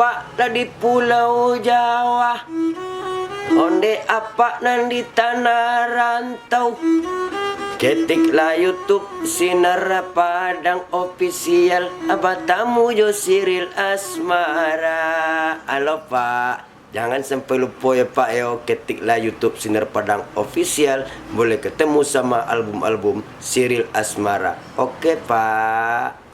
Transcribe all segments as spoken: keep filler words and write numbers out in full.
Pak lah di Pulau Jawa, ondeh apak nan di tanah rantau. Ketiklah YouTube Sinar Padang Official, batamu jo Siril Asmara. Alo, Pak. Jangan sampai lupo yo, Pak, yo. Ketiklah YouTube Sinar Padang Official, boleh ketemu sama album-album Siril Asmara. Oke, Pak.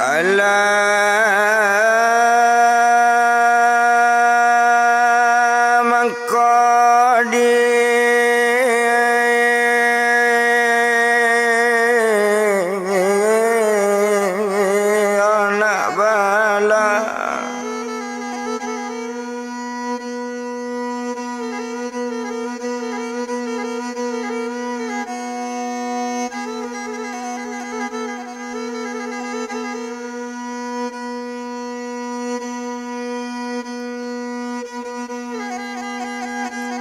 Alah mangko di anak bala.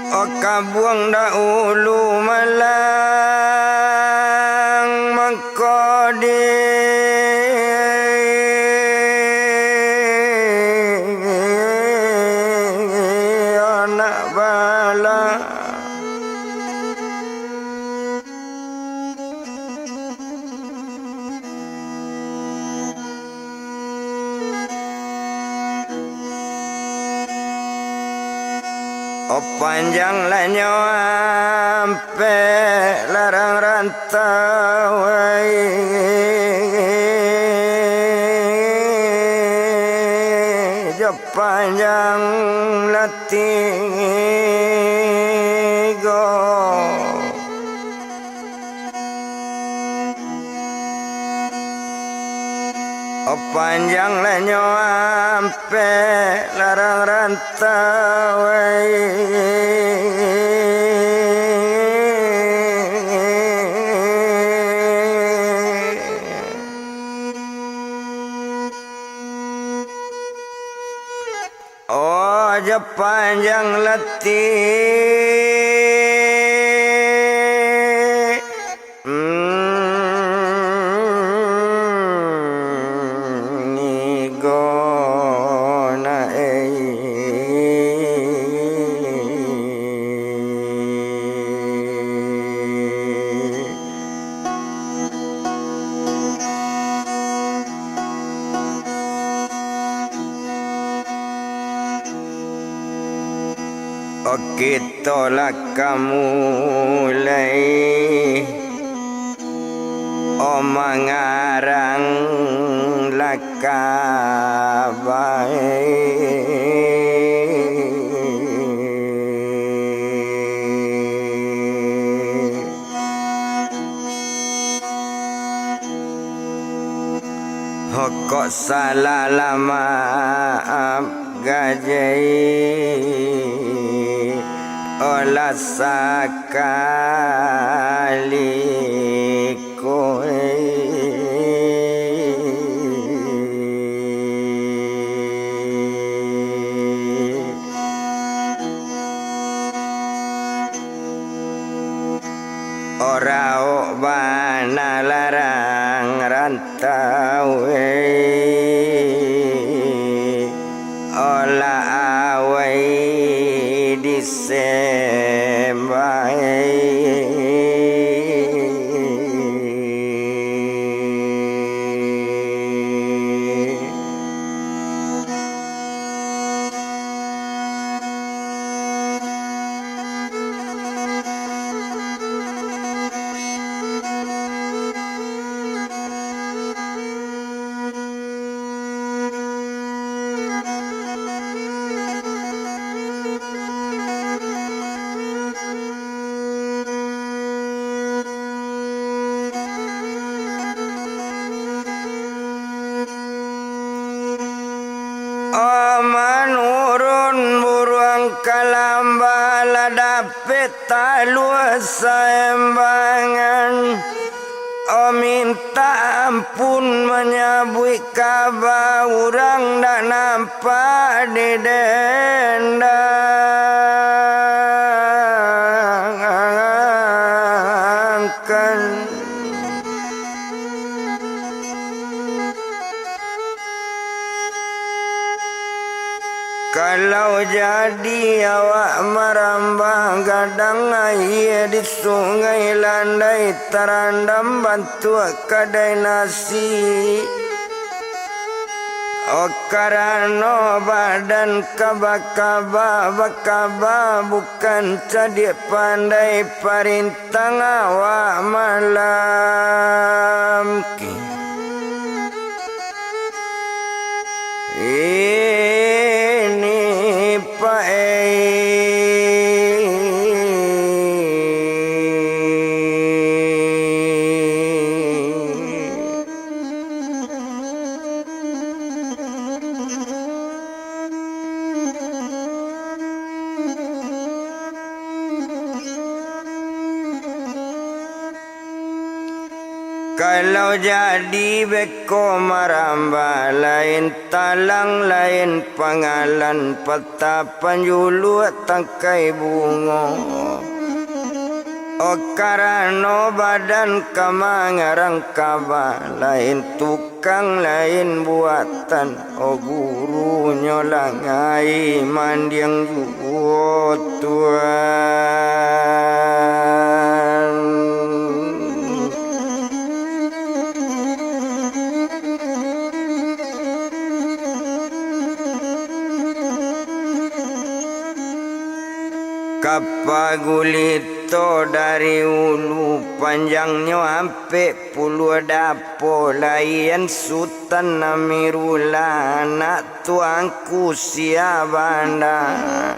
O kabuang daulu malang mangko di anak bala. O panjang lah nyo ampek larang rantau, jo panjang lah tigo. O panjang lah nyo ampek larang rantau, o jo panjang lah ti-, mm, nigo na ei. O kito lah ka mulai, o mangarang lah ka bae. Ho kok salah lah maaf gajai, o lah sakali ko. O raok bana larang rantau, Angka lamba lah dapek taluah saembangan. Oh, mintak ampun manyabuik kaba, urang dak nampak didendangkan. Kalau jadi awak marambah gadang, aia di Sungai Landai tarandam bantuak kadai nasi. Oh, karano badan kaba-kaba, bakaba bukan cadiak pandai, parintang awak malam. Ini pae. Kalau jadi beko marambah, lain talang, lain pangalan, patah panjuluak tangkai bungo. Oh, karano badan ka mangarang kaba, lain tukang, lain buatan. Oh, gurunyo lah ngai mandiang juo, Tuan. Kapa gulito dari ulu, panjangnyo ampek puluah dapo, lain Sutan Amirullah, anak Tuanku Syahbandar.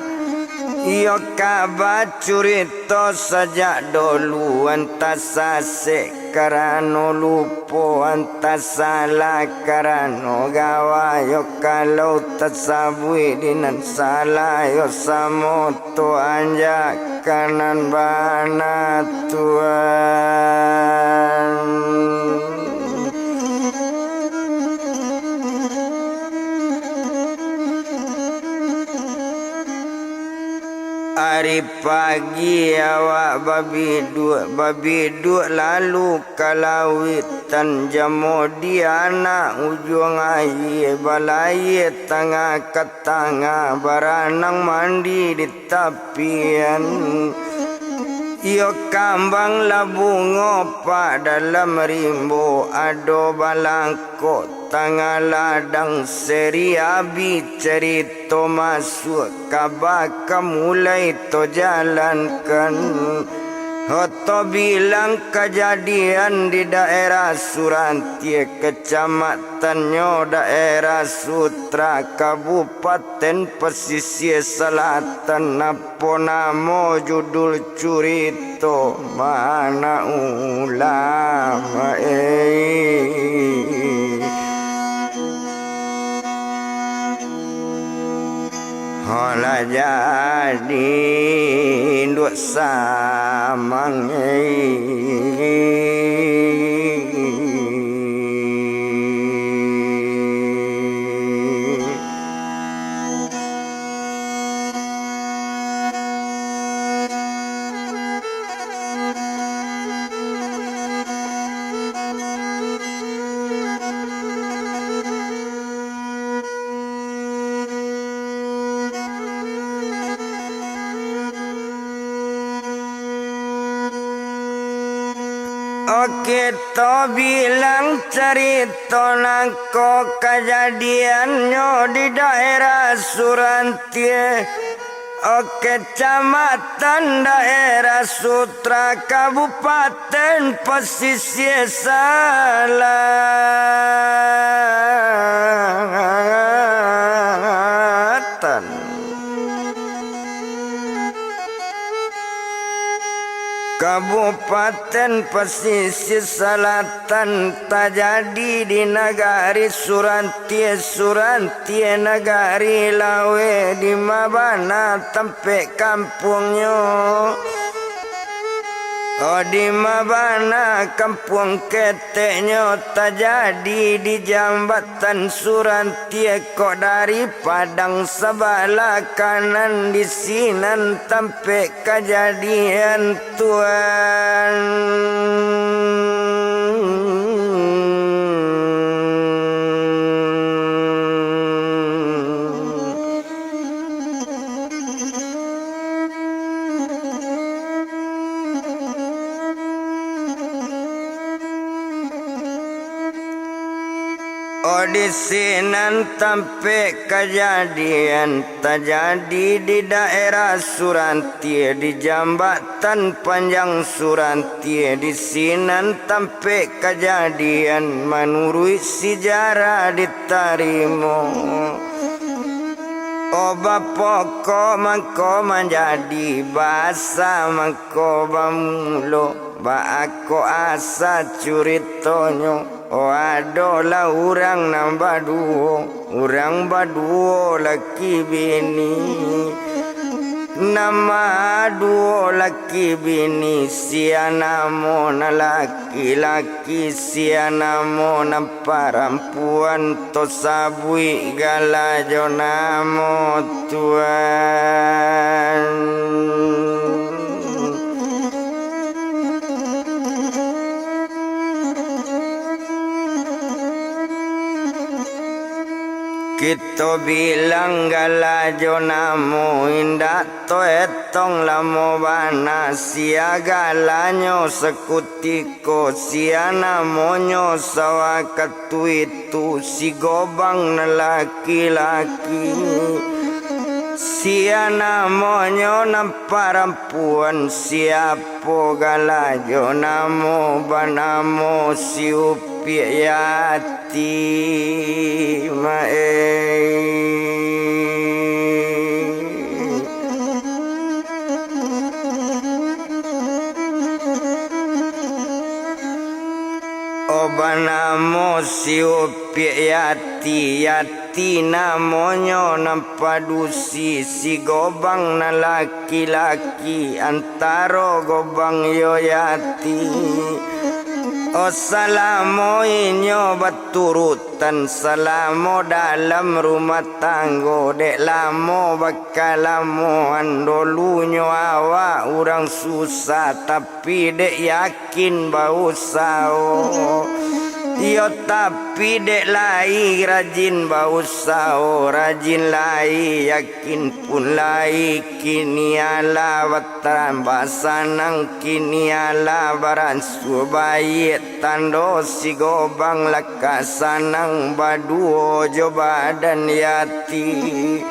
Iyo ka bacurito sajak dolu, antah sasek karano lupo, antah salah karano gawa. Iyo kalau tasabuik di nan salah, iyo samo tu anjak ka nan bana, Tuan. Ari pagi awak babiduak, babiduak lalu ka lauik, tan jamo di anak ujuang aia, balayia tangah ka tangah, baranang mandi di tapian. Iyo kambang lah bungo, Pak, dalam rimbo ado balangkok, tangah ladang seri abih carito masuak, kaba ka mulai tojalankan. Ho tobilang kajadian di daerah Surantie, kacamatannyo daerah Sutra, Kabupaten Pasisia Salatan. Apo namo judul curito, ma anak ulama, eh? Ho lah jadi induak samang, eh. Oke, tabilang carito nangko kajadiannyo di daerah Surantie. Oke, kecamatan daerah Sutra, Kabupaten Pasisia Salatan. Kabupaten Pasisia Salatan, tajadi di nagari Surantie, Surantie nagari Lawe, di ma bana tampek kampuangnyo. Oh, di ma bana kampuang keteknyo, tajadi di jambatan Surantie, kok dari Padang sabalah kanan, di sinan tampek kajadian, Tuan. Oh, di sinan tampek kajadian, tajadi di daerah Surantie, di jambatan panjang Surantie, di sinan tampek kajadian, manuruik sijarah ditarimo. Oh, bapokok mangko manjadi, basa mangko bamulo, baa ko asa curitonyo. Oh, adolah urang nan baduo, urang baduo laki bini. Nan baduo laki bini, sia namo nan laki-laki, sia namo nan parampuan, to sabuik gala jo namo, Tuan. Kito bilang gala jo namo, indak to etong lamo bana, sia galanyo sakutiko, sia namonyo sawakatu itu, si Gobang nan laki-laki, sia namonyo nan parampuan, siapo gala jo namo, banamo si Upiak Yati, Mak, eh. Oh, banamo si Upiak Yati, Yati namonyo nan padusi, si Gobang nan laki-laki, antaro Gobang jo Yati. Oh, salamo inyo baturut tan salamo dalam rumah tanggo, dek lamo bakalamoan, dolunyo awak urang susah, tapi dek yakin bausaho. Iyo, tapi dek lai rajin bausaho, rajin lai yakin pun lai, kini alah batambah sanang, kini alah baransua baiak. Tando si Gobang lah ka sanang baduo jo badan Yati.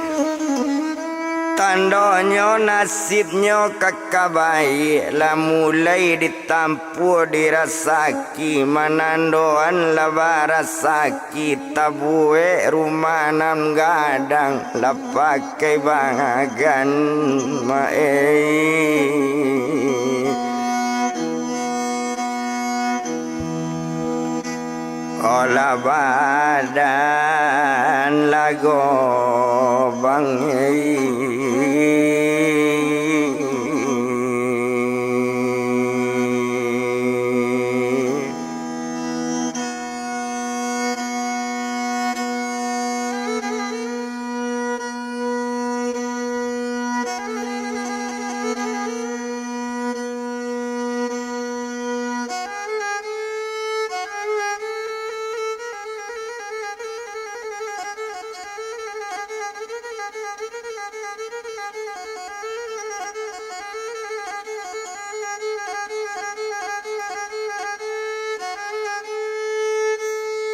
Tandonyo nasibnyo ka ka baiak, lah mulai ditampuah dirasaki, manandoan lah barasaki, tabuek rumah nan gadang, lah pakai bahagan, Mak, eh. Olah badan lago bangih.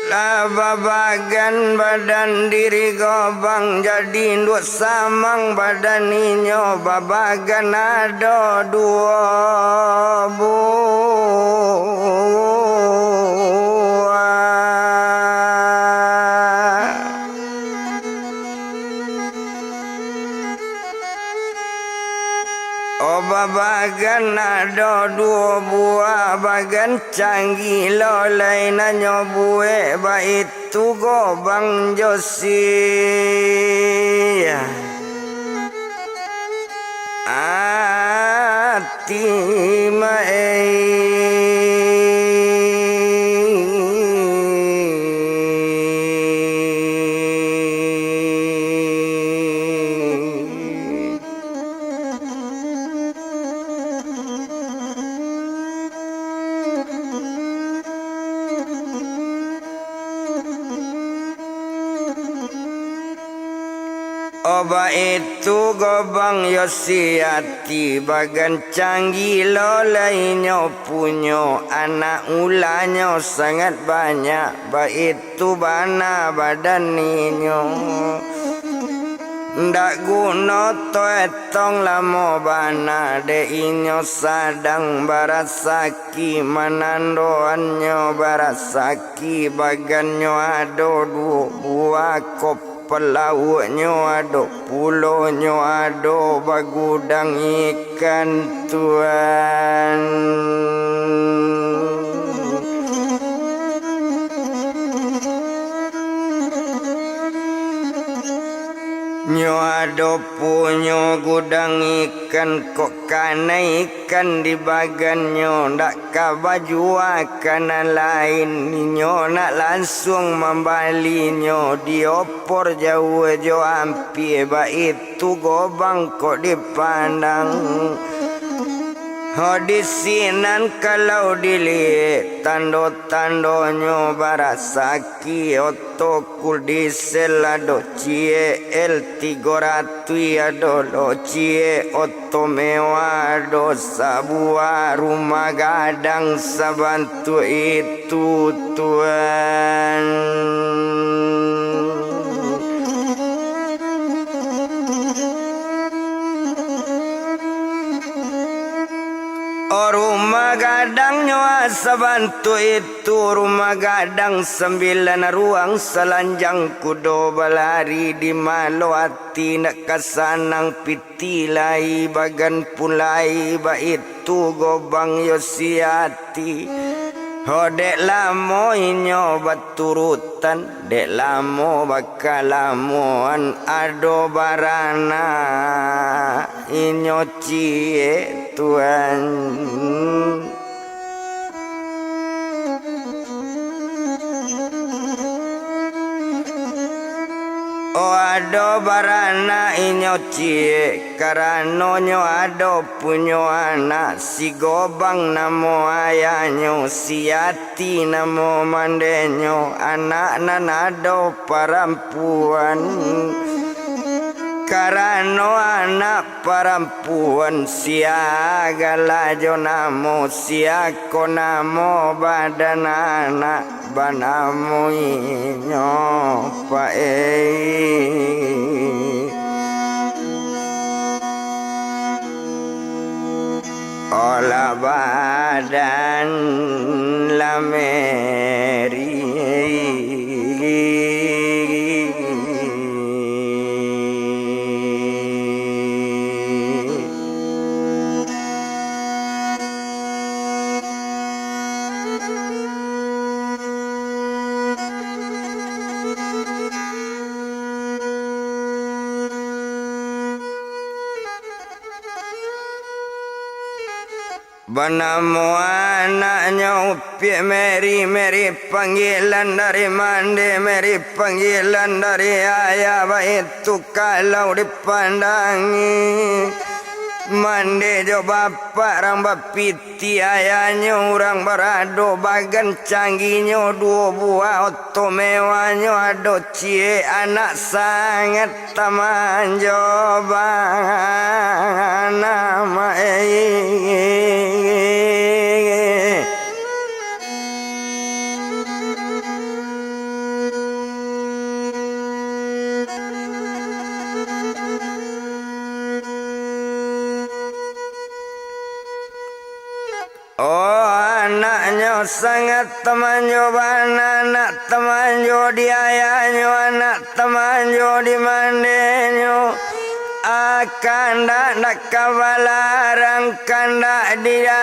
Lah babagan badan diri Gobang, jadi induak samang badan inyo, babagan ado duo buah. Oh, babagan ado duo buah, bagan canggih lo lai nanyo buek, baitu gobang jo si ati mai. Oh, baitu gobang yo si ati, bagan canggih lo lai nyo punyo, anak ulanyo sangat banyak, baitu bana badan inyo. Ndak guno toetong lamo bana, dek inyo sadang barasaki, manandoannyo barasaki, bagannyo ado duo buah kop- Palauaknyo ado pulo, nyo ado bagudang ikan, Tuan. Nyo ado punyo gudang ikan, kok kanai ikan di bagannyo, ndak ka bajua ka nan lain, inyo nak lansuang mambalinyo, diopor jauah jo ampia, baitu gobang kok dipandang. Ho di sinan kalau diliek, tando-tandonyo barasaki, oto kul diesel ado ciek, L tigo ratuih ado lo ciek, oto mewah ado sabuah, rumah gadang sabantuak itu, Tuan. Oh, rumah gadangnyo sabantuak itu, rumah gadang sambilan ruang, salanjang kudo balari, di malo ati nak ka sanang, piti lai bagan pun lai, baitu gobang yo si ati. Ho, dek lamo inyo baturutan, dek lamo bakalamoan, ado baranak inyo ciek, Tuan. Oh, ado baranak inyo ciek, karano nyo ado punyo anak, si Gobang namo ayahnyo, si Ati namo mandenyo, anak nan ado parampuan. Karano anak parampuan, sia gala jo namo, sia ko namo badan anak, banamo inyo Paei. Olah badan lameri. Banamo anaknyo Upiak Meri, Meri panggilan dari mande, Meri panggilan dari ayah, baitu kalau dipandangi. Mande jo bapak rang bapiti, ayahnyo urang barado, bagan canggihnyo duo buah, oto mewahnyo ado ciek, anak sangat tamanjo bana Maei. Oh, anaknyo sangat tamanjo bana, anak tamanjo di ayahnyo, anak tamanjo di mandenyo. Aka Kandak nak ka balarang, kandak diayak.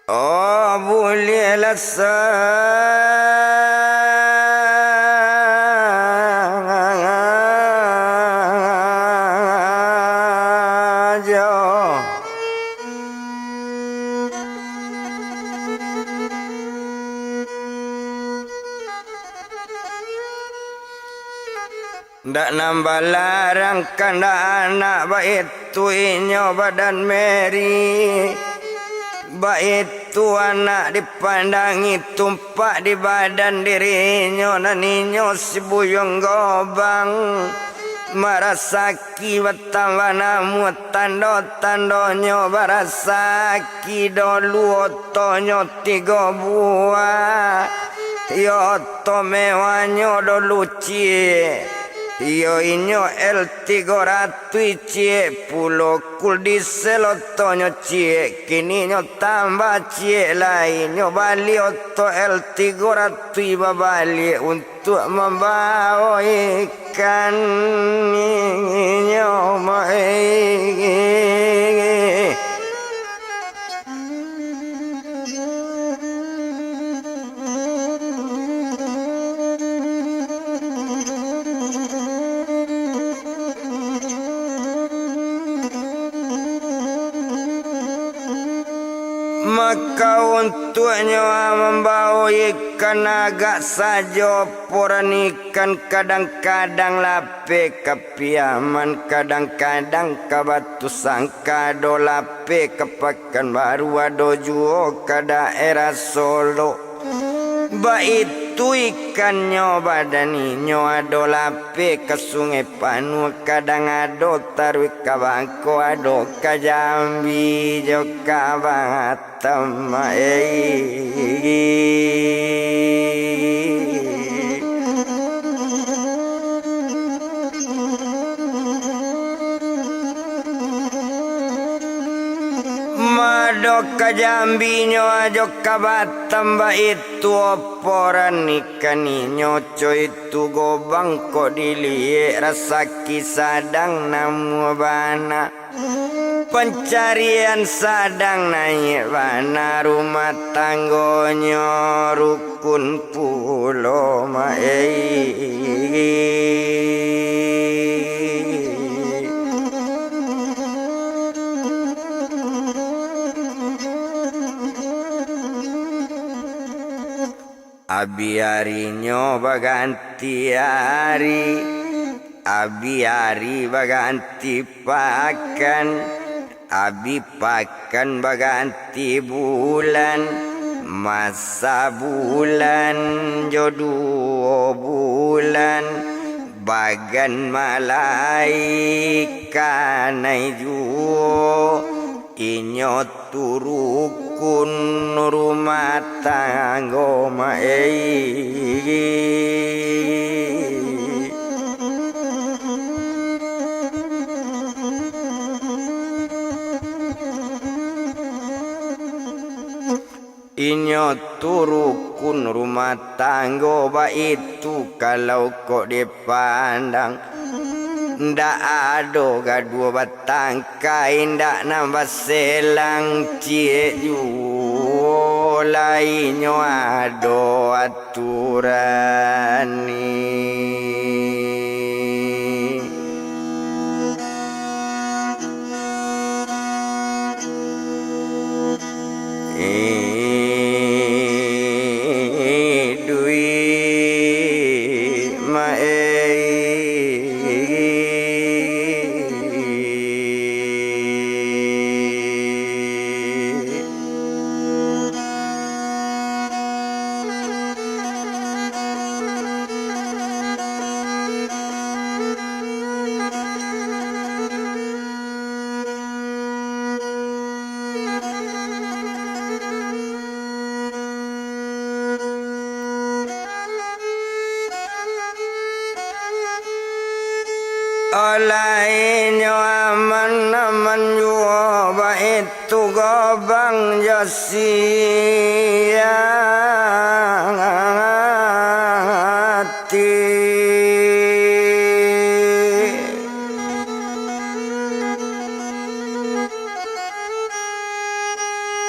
Oh, buliahlah sajo. Ndak nan balarang kandak anak, baitu inyo badan Mary. Baitu anak dipandangi tumpak di badan dirinyo, nan inyo si Buyuang Gobang. Marasaki batambah namuah, tando-tandonyo barasaki dolu, otonyo tigo buah. Iyo oto mewahnyo dolu ciek. Iyo inyo L tigo ratuih ciek pulo, kul diesel otonyo ciek, kini nyo tambah ciek lai, nyo bali oto L tigo ratuih babaliak un- tuak mambawo ikan inyo mai. Maka untuaknyo mambawo ikan agak sajo, poran ikan kadang-kadang lapeh ka Piaman, kadang-kadang ka Batusangka, ado lapeh ka Pakanbaru, ado juo ka daerah Solok. Baitu ikannyo badan inyo, ado lapeh ka Sungai Panuah, kadang ado taruih ka Bangko, ado ka Jambi jo ka Batam, eh. Mado ka Jambi nyo jo ka Batam, baitu poran ikan inyo, coitu Gobang kok diliek, rasaki sadang namuah bana. Pancarian sadang naiak bana, rumah tanggonyo rukun pulo, ma-, eh. Abih arinyo baganti ari, abih ari baganti pakan, abih pakan baganti bulan, masa bulan jo duo bulan, bagan malaikat nai juo. Inyo tu rukun rumah tanggo, ma-, eh. Inyo tu rukun rumah tanggo, baitu kalau kok dipandang. Ndak ado gaduah batangkai, ndak nan baselang ciek juo, lainyo ado aturan ni. Iduik ma-, eh. Lainyo aman-aman juo, baitu Gobang jo Siati.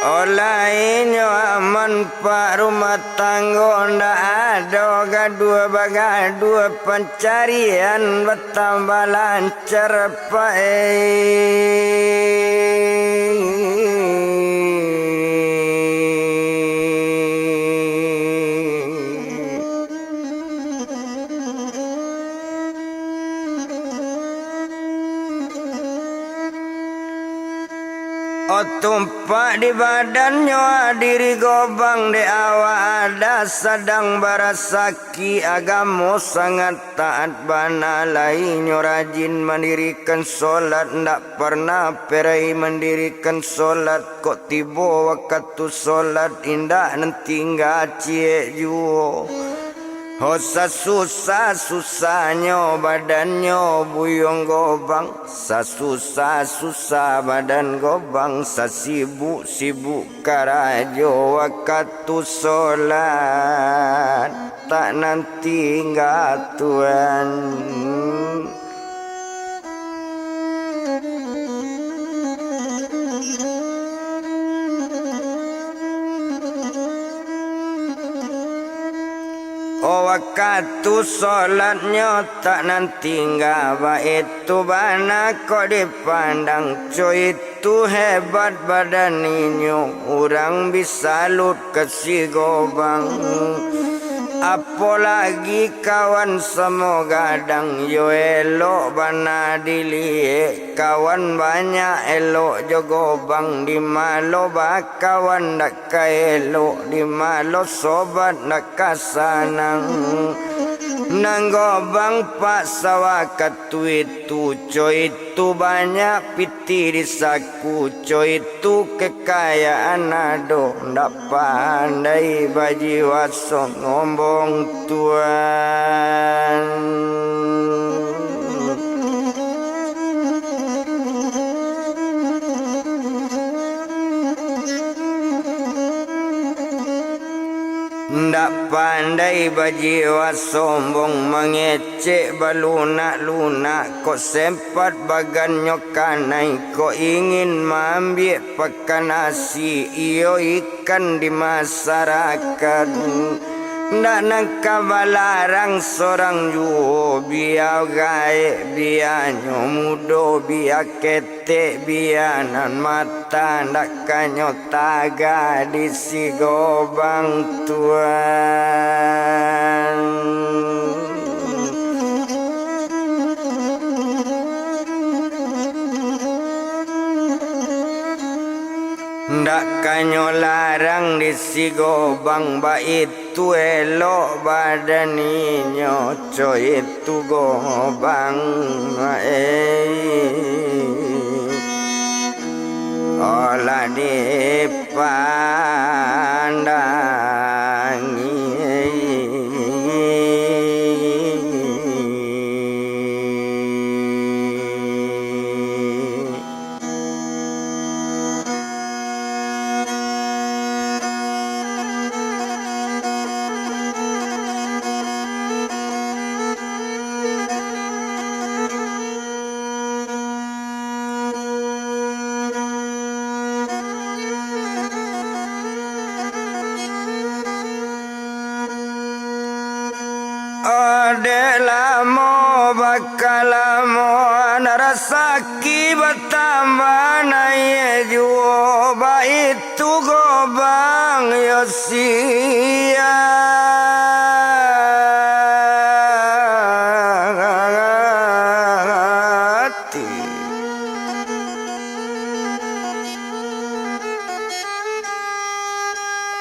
Olaihnyo aman pak rumah tanggo, ndak ado gaduah bagaduah, pancarian batambah lancar pak. O tumpak di badannyo, diri Gobang dek awak adat, sadang barasaki agamo, sangat taat bana, lainyo rajin mandirikan solat, ndak parnah perai mandirikan solat, kok tibo wakatu solat, indak nan tingga ciek juo. Ho, sasusah-susahnyo badannyo Buyuang Gobang, sasusah-susah badan Gobang, sasibuk-sibuk karajo wakatu solat, tak nan tingga Tuan. O, wakatu solatnyo tak nan tingga, baitu bana kok dipandang, co itu hebat badan inyo, urang bi salut ka si Gobang. Apolagi kawan samo gadang, yo elok bana diliek, kawan banyak elok jo Gobang, di ma lo bakawan ndak ka elok, di ma lo sobat ndak ka sanang. Nan Gobang paksa wakatu itu, co itu banyak pitih di saku, co itu kekayaan ado, ndak pandai bajiwa sombong Tuan. Ndak pandai bajiwa sombong, mangecek balunak-lunak, kok sempat bagannyo kanai, kok ingin maambiak pakan asi, iyo ikan di masarakat. Ndak nan ka balarang sorang juo, bia gaek, bianyo mudo, bia ketek, bia nan matah, ndak ka nyo tagah di si Gobang Tuan. Ndak ka nyo larang di si Gobang, baitu elok badan inyo, co itu Gobang, eh. Olah dipandangi. Dek lamo bakalamoan, rasaki batambah naiak juo, baitu Gobang yo Siati.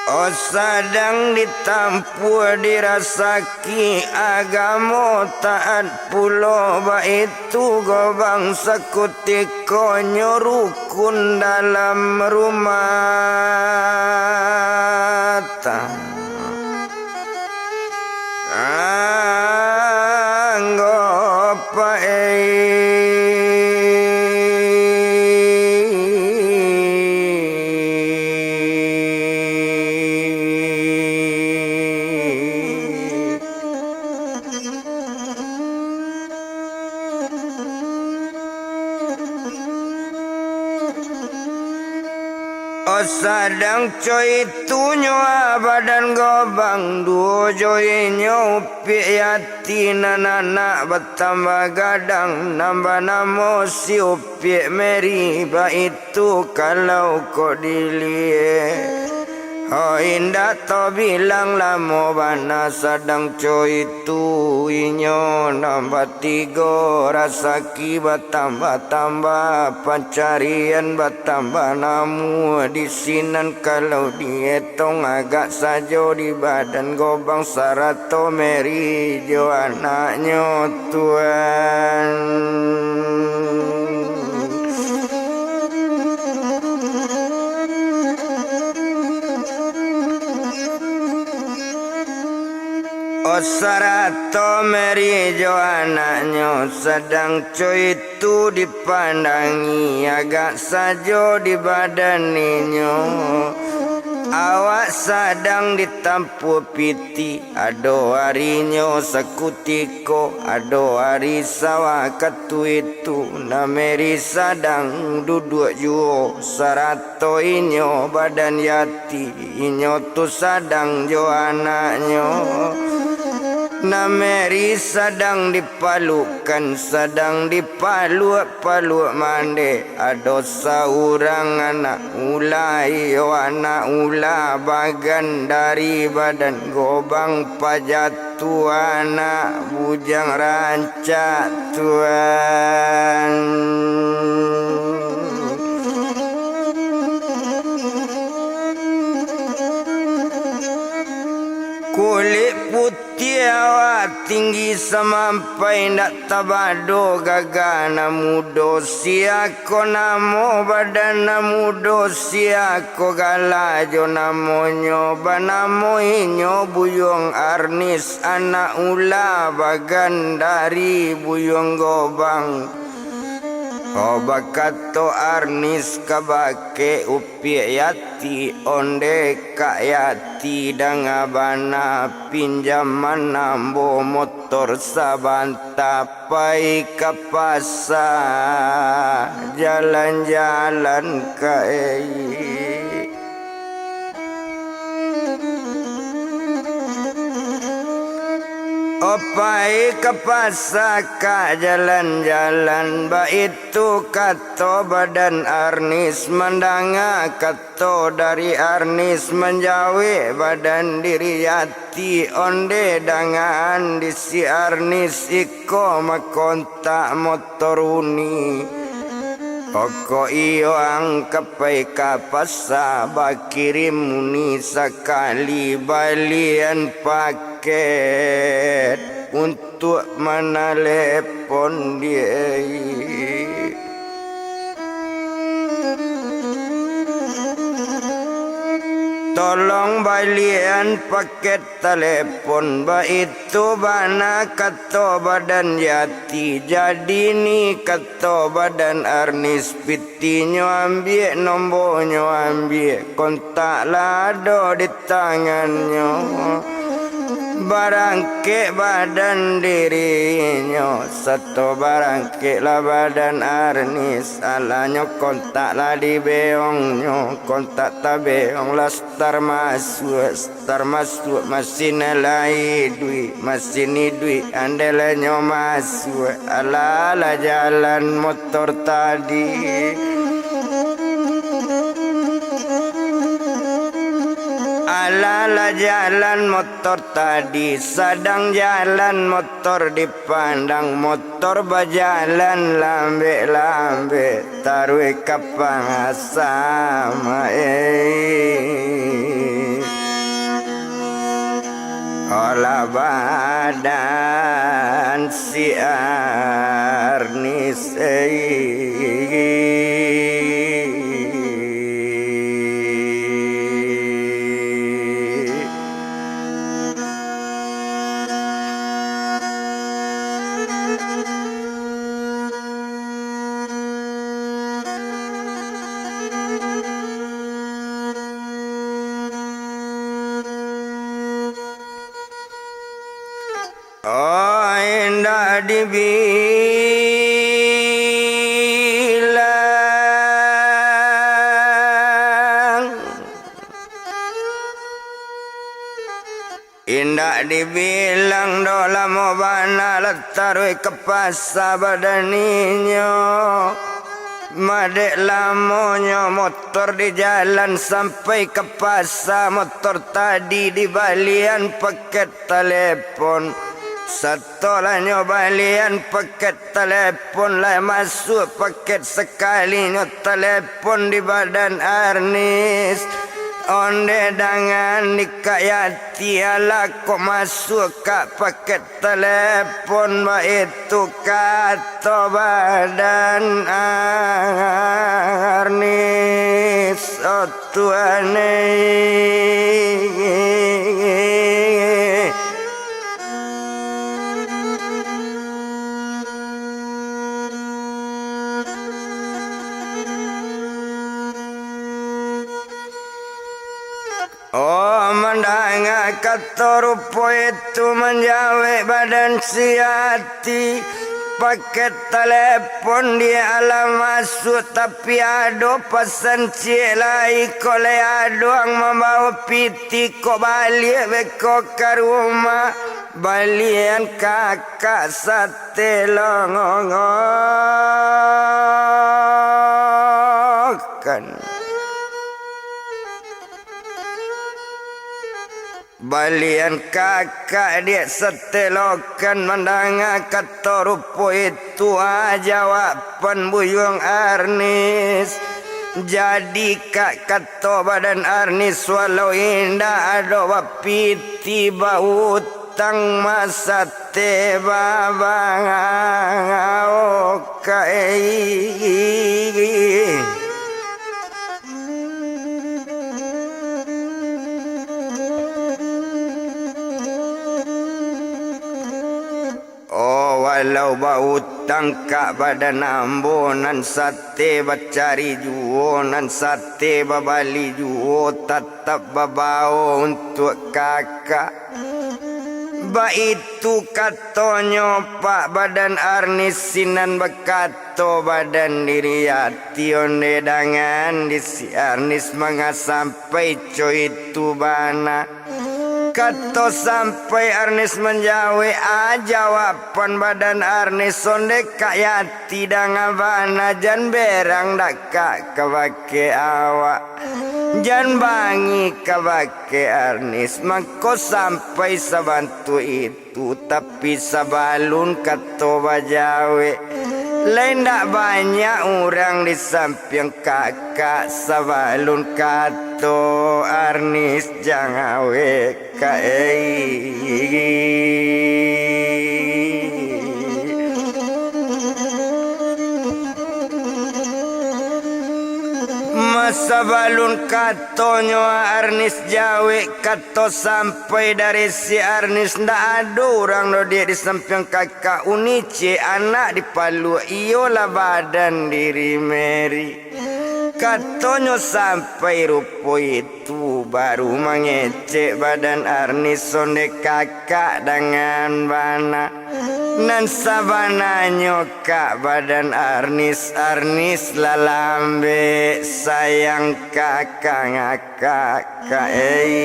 Oh, sadang ditampuah dirasaki agamo, taat pulo baitu Gobang, sakutiko nyo rukun dalam rumah tanggo. Oh, sadang co itu nyo badan Gobang, duo jo inyo upiak yati, nan anak batambah gadang, nan banamo si upiak Meri, baitu kalau kok diliek. Oh, indak tabilang lamo bana sadang co itu, inyo nan batigo, rasaki batambah-tambah, pancarian batambah namuah di sinan, kalau dietong agak sajo di badan Gobang sarato Meri jo anaknyo, Tuan. Oh, sarato Meri jo anaknyo sadang co itu dipandangi, agak sajo di badan inyo. Awak sadang ditampuah pitih, ado arinyo sakutiko, ado ari sawah katuitu, nan Meri sadang duduak juo, sarato inyo badan yati, inyo tu sadang jo anaknyo. Nan Meri sadang dipalukkan, sadang dipaluak-paluak mandeh. Ado saurang anak ula, iyo anak ula bagan dari badan Gobang paja tu, anak bujang rancak, Tuan. Kulik putiah awak tinggi samampai, indak tabado gagah nan mudo. Sia ko namo badan nan mudo, sia ko gala jo namonyo? Banamo inyo Buyuang Arnis, anak ula bagan dari Buyuang Gobang. Oh, bakato Arnis kabake upiak yati, onde kak yati, danga bana pinjaman ambo motor sabanta, pai ka pasa, jalan-jalan ka ei. Oh, pai ka pasa ka jalan-jalan, baitu kato badan Arnis, mandanga kato dari Arnis, manjawek badan diri yati, onde dangaan di si Arnis iko makontak motor uni. Pokok iyo ang ka pai ka pasa, bakirim uni sakali balian paket untuak manalepon di ei. Tolong balian paket talepon, baitu bana kato badan yati. Jadi ni kato badan Arnis, pitinyo ambiak, nombonyo ambiak, kontak lah ado di tangannyo. Barangkek badan dirinyo, sato barangkeklah badan Arnis. Alanyo kontak lah dibeongnyo, kontak tabeong lah tarmasuak, tarmasuak masin lah iduik, masin iduik andelenyo masuak. Alah lah jalan motor tadi. Alah lah jalan motor tadi, sadang jalan motor di pandang, motor bajalan lambek-lambek, taruih ka pasa ma ei. Olah badan si Arnis ei. Oh, indak dibilang. Indak dibilang doh lamo bana lah taruih ka pasa badan inyo. Madek lamonyo motor di jalan sampai ka pasa, motor tadi dibalian paket talepon. Satolahnyo balian paket talepon, lah masuak paket sakalinyo talepon di badan Arnis. Onde dangan di Kak Yati, alah kok masuak ka paket talepon, baitu kato badan Arnis. Oh Tuhan eh. Oh, mandanga kato rupo itu, manjawek badan si Yati. Paket talepon di alam masuak, tapi ado pasan ciek lai, kok lai ado ang mambawo pitih, kok baliak beko ka rumah, balian kakak sate longongokan. Balian kakak diak satelokan, mandanga kato rupo itu, ah, jawaban Buyuang Arnis. Jadi kak, kato badan Arnis, walau indak ado bapitih, bautang masate babangau ka, eh. Oh, walau bautang kak badan ambo, nan sate bacari juo, nan sate babali juo, tatap babawo untuak kakak. Baitu katonyo pak badan Arnis, sinan bakato badan diri Yati, onde dangan di si Arnis manga sampai co itu bana. Kato sampai Arnis manjawek, ah, jawaban badan Arnis, onde kak Yati dangan bana, jan berang dakak ka bakeh awak, jan bangih ka bakeh Arnis, mangko sampai sabantuak itu. Tu tapi sabalun kato bajawek, lai ndak banyak urang di sampiang kakak, sabalun kato Arnis jan awek ka, eh. Masa balun katonyo Arnis jawek, kato sampai dari si Arnis, ndak ado urang doh diak di sampiang kakak, uni ciek anak dipaluak, iyolah badan diri Mary. Katonyo sampai rupo itu, baru mangecek badan Arnis, onde kakak dangan bana. Nan sabananyo kak badan Arnis, Arnis lah lambek sayang ka, ka ngakak ka, ei.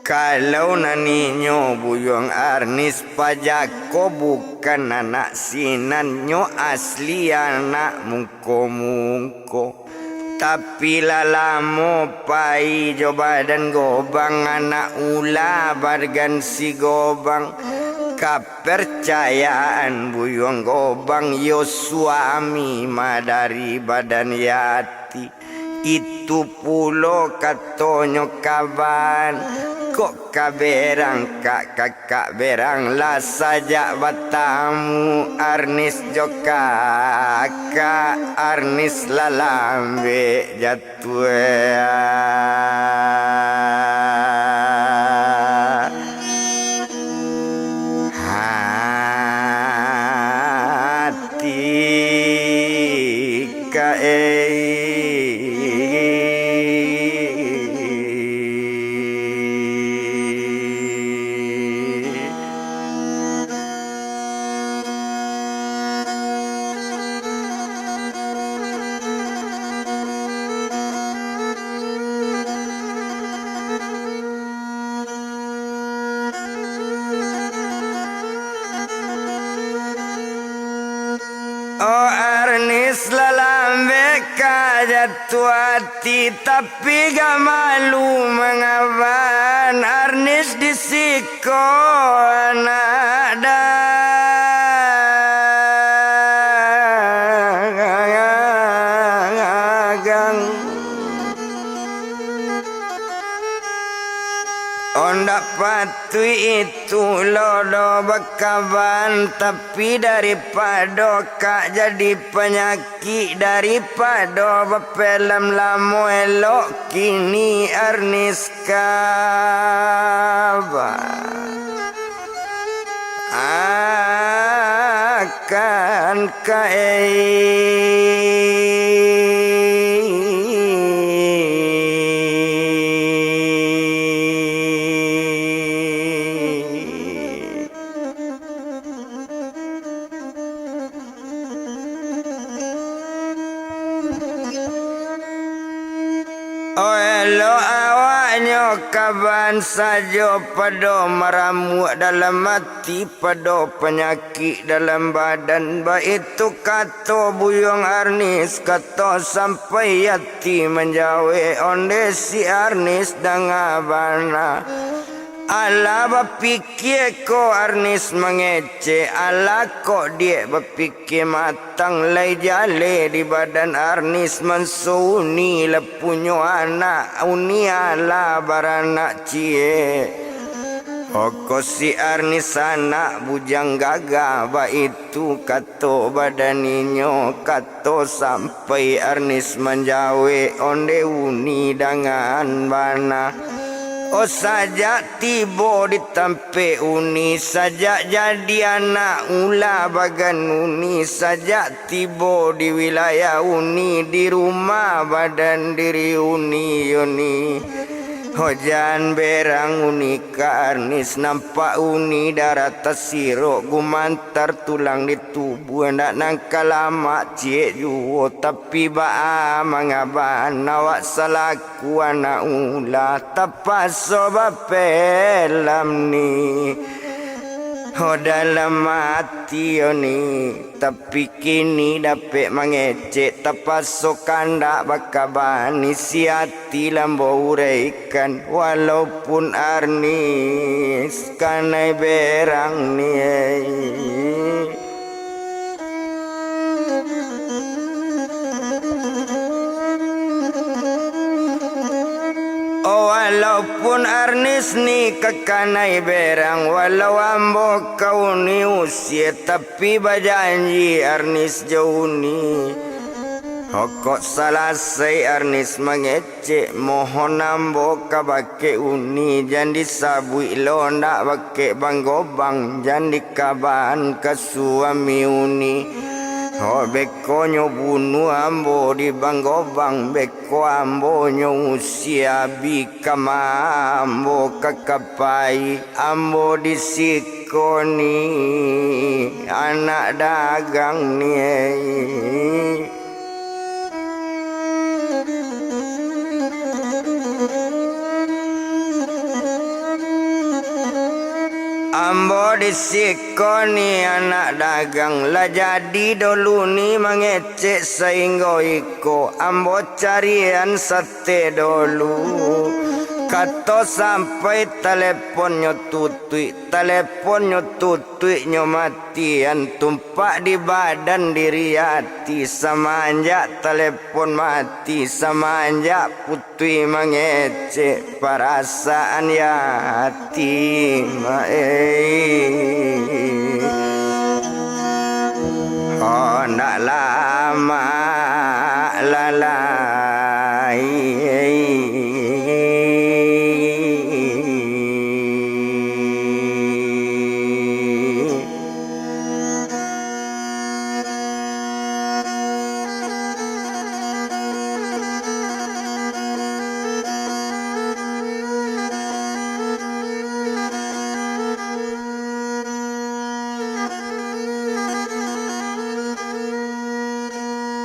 Kalau nan inyo Buyuang Arnis pajako bukan anak sinan, nyo asli anak mungko-mungko. Tapi lah lamo pai jo badan Gobang, anak ula badan si Gobang. Kapercayaan Buyuang Gobang, yo suami mah dari badan Yati. Itu pulo katonyo kaban, kok ka berang kak, kakak berang lah sajak batamu Arnis jo kakak, Arnis lah lambek jatuah. Hati ka, ei. Lah lambek ka jatuah ati, tapi gak malu mangaban Arnis di siko anak dagang. Ondak patuik itu lo do bakaban, tapi daripado kak jadi panyakik, daripado bapelem lamo, elok kini Arnis kaba akan kaei. Oh, elok awaknyo kaban sajo, pado maramuak dalam ati, pado panyakik dalam badan. Baitu kato Buyuang Arnis, kato sampai ati manjawek, onde si Arnis danga bana. Alah bapikia ko Arnis mangecek, alah kok diak bapikia matang, lai jaleh di badan Arnis, manso uni lah punyo anak, uni alah baranak ciek. Oko si Arnis anak bujang gagah, baitu kato badan inyo, kato sam- Pai Arnis manjawek, onde uni dangan bana. Oh, sajak tibo di tampek uni, sajak jadi anak ulah bagan uni, sajak tibo di wilayah uni, di rumah badan diri uni yo ni. Ho jan berang uni ka Arnis, nampak uni darah tasirok, gumantar tulang di tubuah, ndak nan ka lamak ciek juo, tapi baa mangaban awak salaku anak ulah, tapaso bapelam ni. Ho dalam ati yo ni, tapi kini dapek mangecek, tapaso kandak bakabani, si ati lambo uraikan, walaupun Arnis kanai berang ni. Oh, walaupun Arnis ni ka kanai berang, walau ambo ka uni usia, tapi bajanji Arnis jo uni. Hokok salasai Arnis mangecek, mohon ambo ka bakeh uni, jan disabuik lo ndak bakeh Bang Gobang, jan dikaban ka suami uni. Ho beko nyo bunuah ambo di Bang Gobang, beko ambo nyo usia abih kama ambo ka kapai, ambo di siko ni anak dagang ni. Ambo di siko ni anak dagang, lah jadi dolu ni mangecek sainggo iko, ambo carian sate dolu. Kato sampai taleponnyo tutuik, taleponnyo tutuik nyo matian, tumpak di badan diri ati, samanjak talepon mati, samanjak putuih mangecek parasaan yatim, eh. Handak lamak lalai.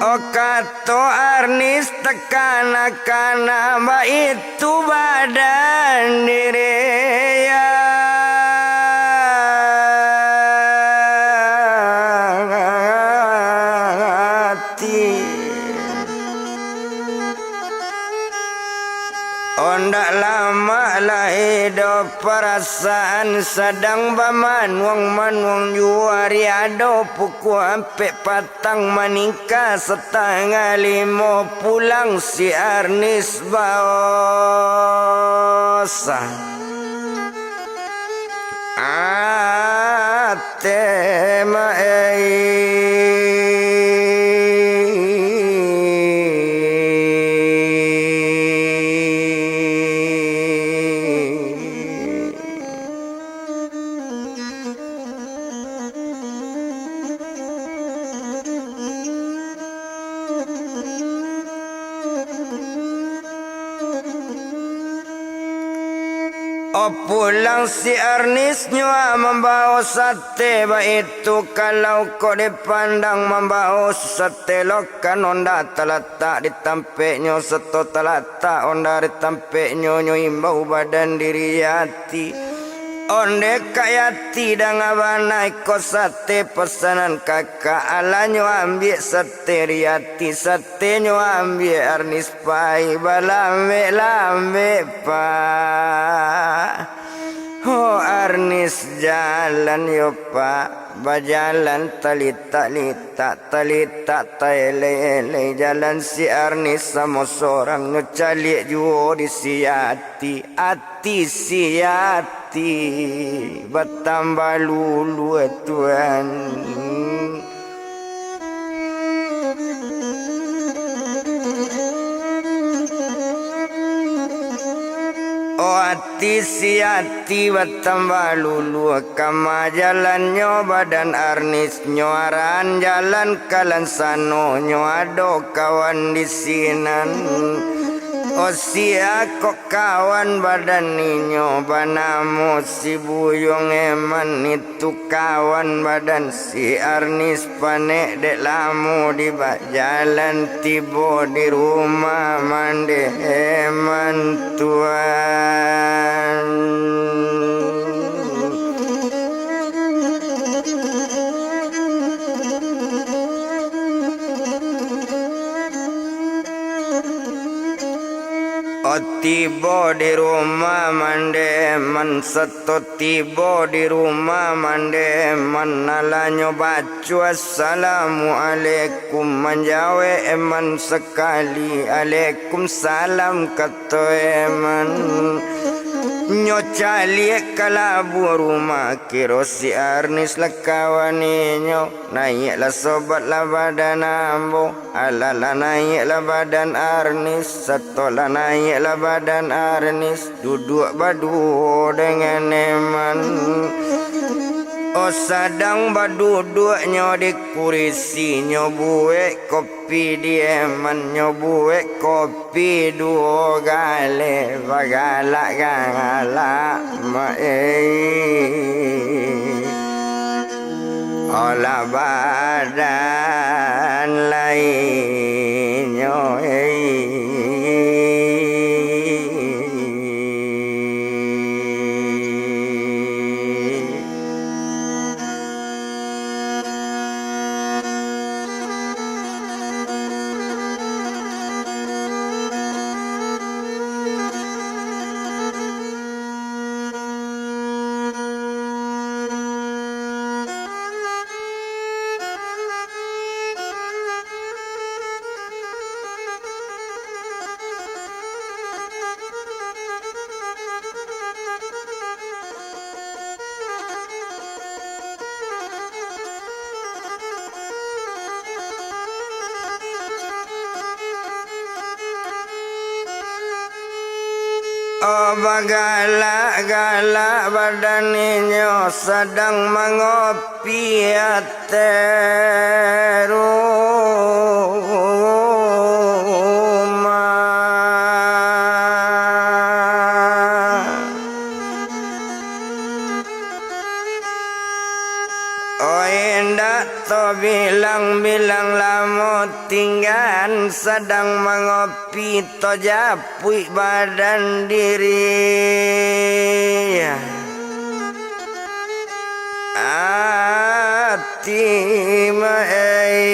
Oh, kato Arnis takana-kana, baitu badan diri Lai do parasaan sadang bamanuang-manuang juo ari ado pukua ampek patang maningka satangah limo pulang si Arnis baos. Ate ma ei. O pulang si Arnis nyo mambao sate, baitu kalau kok dipandang mambao sate lokan, onda talatak di tampeknyo, sato talatak onda di tampeknyo, nyo imbau badan diri ati. Onde ka Yati danga bana iko sate pasanan kakak, alah nyo ambiak sate Riyati, sate nyo ambiak Arnis pai, balambek-lambek, Pak. Ho Arnis jalan yo, Pak, bajalan talitak-litak, talitak taelek-elek, jalan si Arnis samo sorang, nyo caliak juo di si Yati, ati si Yati batambah luluah, Tuan. O ati si Yati batambah luluah, kama jalannyo badan Arnis, nyo arahan jalan ka lansano, nyo ado kawan di sinan. O sia kok kawan badan inyo, banamo si Buyuang Eman, itu kawan badan si Arnis, panek dek lamo di bajalan, tibo di rumah mande Eman, Tuan. O tibo di rumah mande Eman, sato tibo di rumah mande Eman, alah nyo baco assalamualaikum, manjawek Eman sakali, alaikum salam, kato Eman. Nyo caliak ka labuah rumah, kiro si Arnis lah kawan inyo. Naiaklah sobat lah badan ambo, alah lah naiaklah badan Arnis, sato lah naiaklah badan Arnis, duduak baduo dengan Eman. O sadang baduduaknyo di kurisi, nyo buek kopi di Eman, nyo buek kopi duo galeh, bagalak-galak ma ei. Olah badan lainyo ei. Oh, bagalak-galak badan inyo sadang mangopi ateh rumah. Oh, indak tabilang-bilang lamo tinggaan sadang mangopi, tajapuik badan diri. Ati ma ei.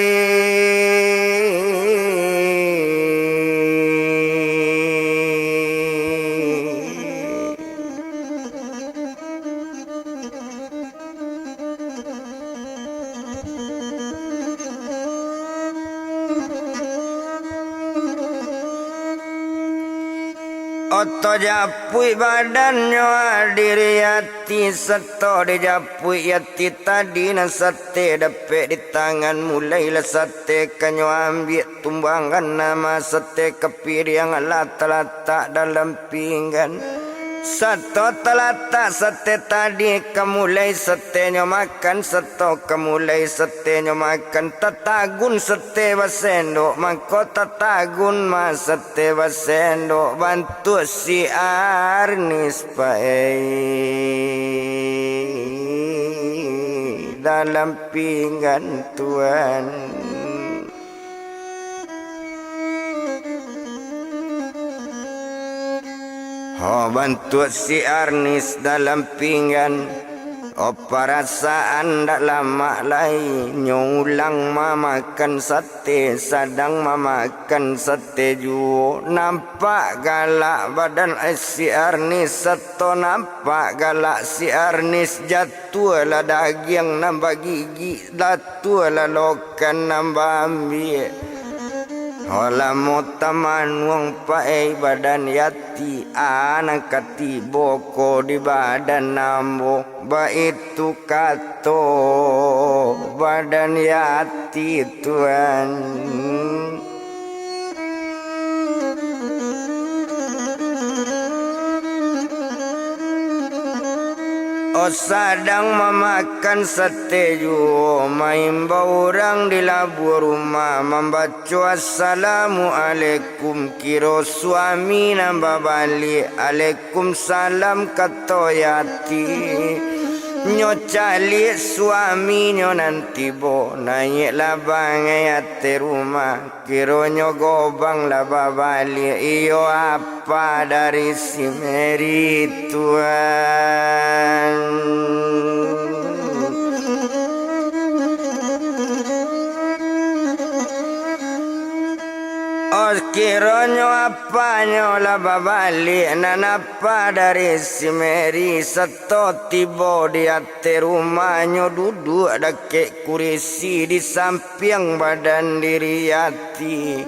Oto japuik badannyo adiri ati, sato dijapuik ati tadi nan sate dapek di tangan, mulailah sate ka nyo ambiak tumbangan nama sate ka piriang, alah talatak dalam pinggan. Sato talatak sate tadi ka mulai sate nyo makan, sato ka mulai sate nyo makan, tatagun sate basendok, mangko tatagun ma sate basendok, bantuak si Arnis paei dalam pinggan tuan. Ho, bantuak si Arnis dalam pinggan. Oh, parasaan ndak lamak lai nyo ulang mamakan sate, sadang mamakan sate juo. Nampak galak badan si Arnis, sato nampak galak si Arnis, jatuahlah dagiang nan bagigik, jatuahlah lokan nan baambiak. Ho, lamo tamanuang paei badan yati, a nan ka tibo ko di badan ambo. Baitu kato badan yati tuan. Oh, sadang mamakan sate juo, maimbau urang di labuah rumah, mambaco assalamualaikum, kiro suami nan babaliak, alaikum salam, kato yati. Nyo caliak suaminyo nan tibo, naiaklah bangai ateh rumah. Kironyo gobang lah babaliak, iyo apa dari si Meri tuan. Oh, kironyo apanyo lah babaliak, nan apa dari si Meri, sato tibo di ateh rumahnyo, duduak dakek kurisi di sampiang badan diri yati.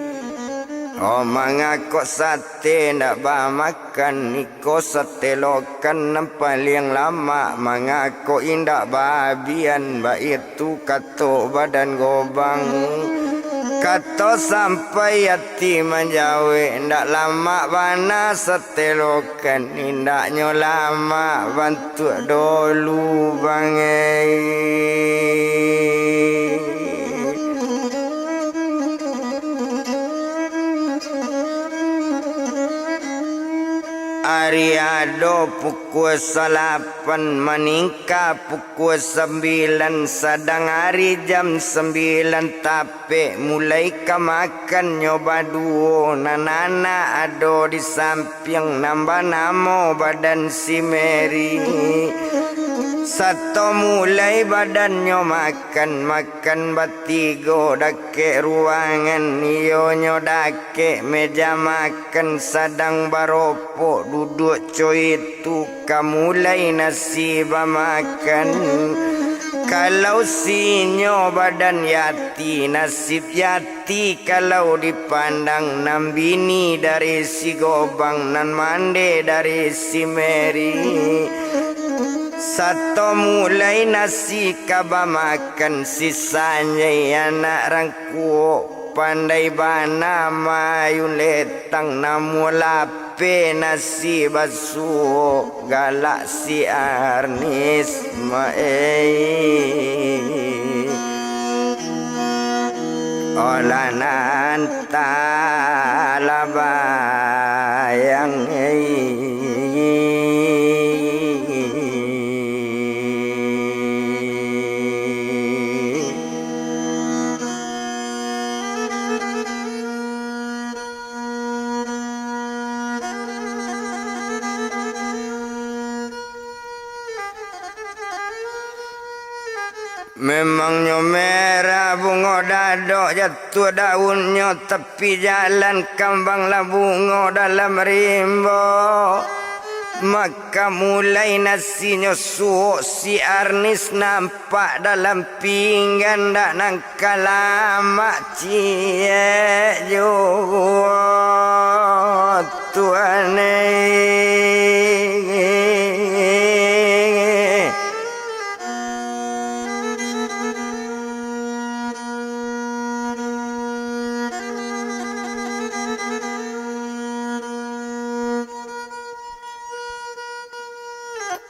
Oh, mangako sate ndak bamakan, iko sate lokan nan paliang lamak, mangako indak baabian, baitu kato badan gobang. Kato sampai yati manjawek, ndak lamak bana sate lokan, indaknyo lamak bantuak dolu bangai. Ari ado pukua salapan, maningka pukua sambilan, sadang ari jam sambilan tapek, mulai ka makannyo baduo, nan anak ado di sampiang nan banamo badan si Meri. Sato mulai badannyo makan, makan batigo dakek ruangan, iyonyo dakek meja makan, sadang baropok duduak co itu, ka mulai nasi bamakan. Kalau sinyo badan yati, nasib yati kalau dipandang, nan bini dari si gobang, nan mande dari si Meri. Sato mulai nasi ka bamakan, si Sanjai anak rang kuok, pandai bana maayun letang, namuah lapeh nasi basuo, galak si Arnis maei. Olah nan talabayang ei. Memangnyo merah bungo dadok, jatuah daunnyo tapi jalan, kambanglah bungo dalam rimbo. Maka mulai nasinyo suok, si Arnis nampak dalam pinggan, dak nan ka lamak ciek juo, Tuan e.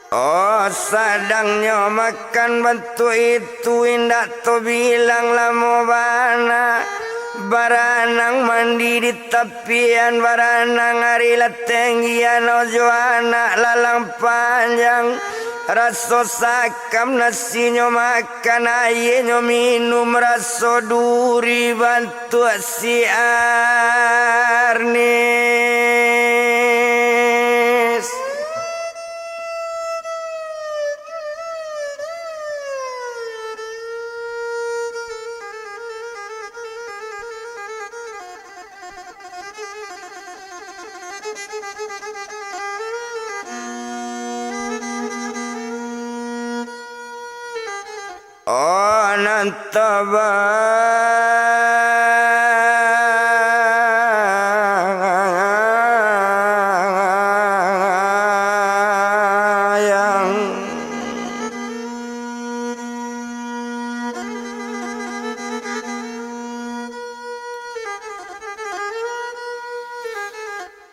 Oh, sadang nyo makan bantuak itu, indak tabilang lamo bana. Baranang mandi di tapian, baranang ari lah tenggian, ojo anak lalang panjang. Raso sakam nasinyo makan, aianyo minum, raso duri bantuak si Arnis. Oh, nan tabayang.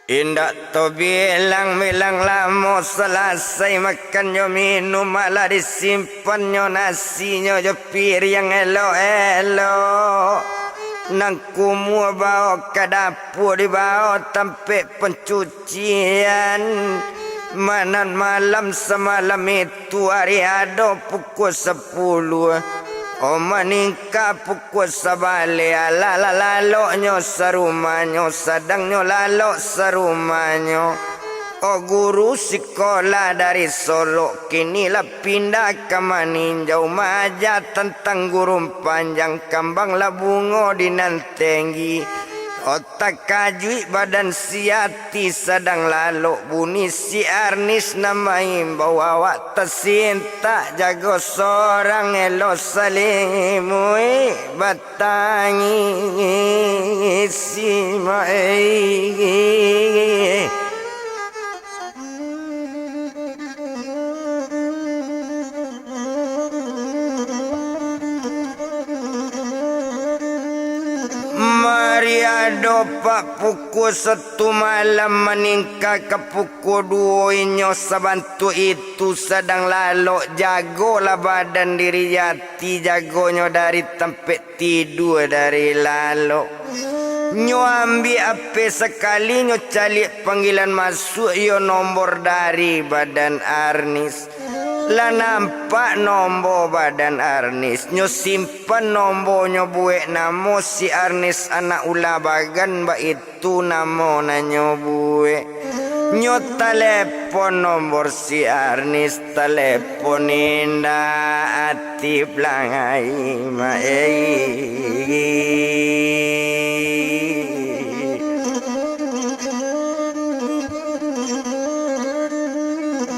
Indak tabilang-bilang lamo, salasai makan jo minum, malah disimpannyo nasinyo jo piriang elok-elok. Nan kumuah bao ka dapua, dibao tampek pancucian. Manan malam samalam itu, ari ado pukua sapuluah, oh, maningka pukua sabaleh, alah lah laloknyo sarumahnyo, sadangnyo lalok sarumahnyo. Oh, guru sikolah dari Solok, kini lah pindah ka Maninjau, maaja tantang gurun panjang, kambang lah bungo di nan tenggi. Oh, takajuik badan si Ati, sadang lalok bunyi si Arnis nan maimbau, awak tasintak jago sorang, elok saling muik batangisi, mak e. Mari ado pak pukua satu malam, maningka ka pukua duo, inyo sabantuak itu sadang lalok, jagolah badan diri Yati, jagonyo dari tampek tidua dari lalok. Nyo ambiak ape sakali, nyo caliak panggilan masuak, iyo nombor dari badan Arnis. Lah nampak nombor badan Arnis, nyo simpan nombornyo buek namo si Arnis anak Ulabagan, baitu namo nan nyo buek. Nyo talepon nombor si Arnis, talepon indak aktif lai, mak e.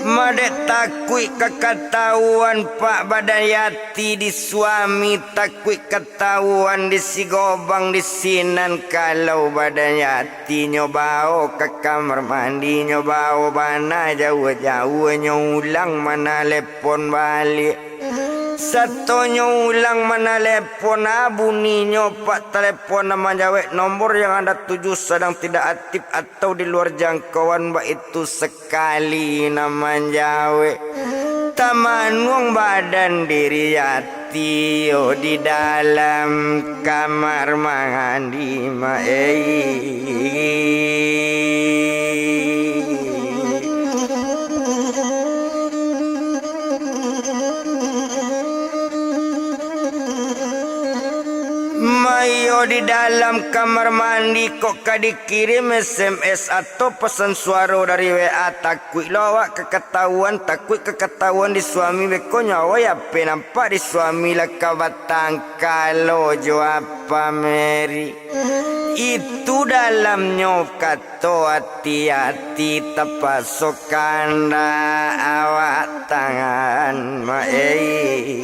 Madek takuik ka katauan pak badan Yati di suami, takuik katauan di si Gobang di sinan, kalau badan Yati nyo bao ka kamar mandi, nyo bao bana jauah-jauah, nyo ulang manalepon baliak. Satonyo ulang manalepon, ah, buninyo pak talepon nan manjawek nombor yang anda tuju sadang tidak aktif atau di luar jangkauan, baitu sakali nan manjawek. Tamanuang badan diri Yati yo di dalam kamar mandi, mak e. Maiyo di dalam kamar mandi, kok ka dikirim S M S atau pasan suaro dari W A, takuik lo awak ka katauan, takuik ka katauan di suami, beko nyo awai ape nampak di suami lah ka batangkalo jo apa meri. Itu dalamnyo kato ati-ati, tapaso kandak awak tangan, mak ei.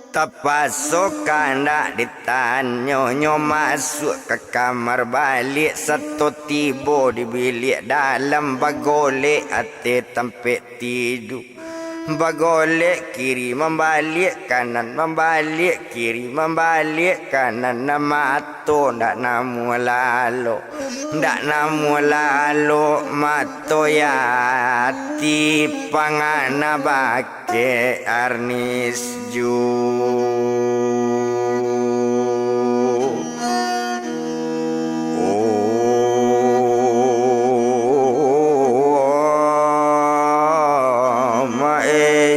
Tapaso kandak ditanyo, nyo masuak ka kamar baliak, sato tibo di biliak dalam, bagolek ateh tampek tidu. Bagolek kiri mambaliak kanan, mambaliak kiri mambaliak kanan, nan mato ndak namuah lalok, ndak namuah lalok mato Yati, pangana bak- Kek Arnis ju. Oh, ma ei.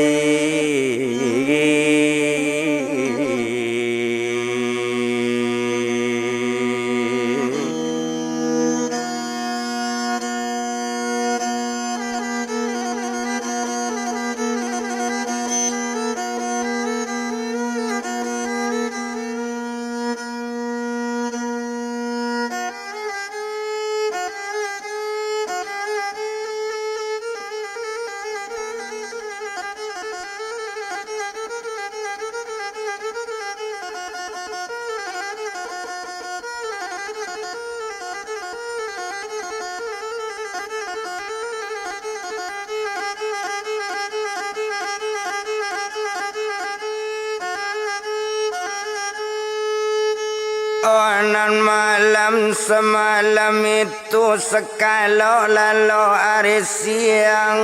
Oh, nan malam samalam itu, sakalo lalok ari siang,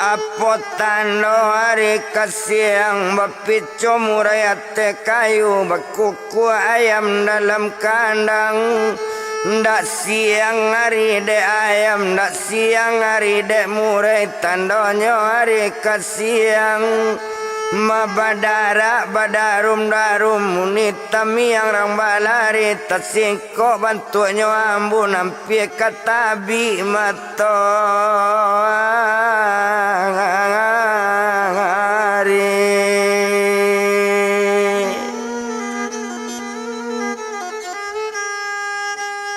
apo tando ari ka siang, bapico murai ateh kayu, bakukuak ayam dalam kandang. Ndak siang ari dek ayam, ndak siang ari dek murai, tandonyo ari ka siang. Mabadarak badarum-darum, muni tamiang rang balari, tasingkok bantuaknyo ambu, ampia ka tabik matoari.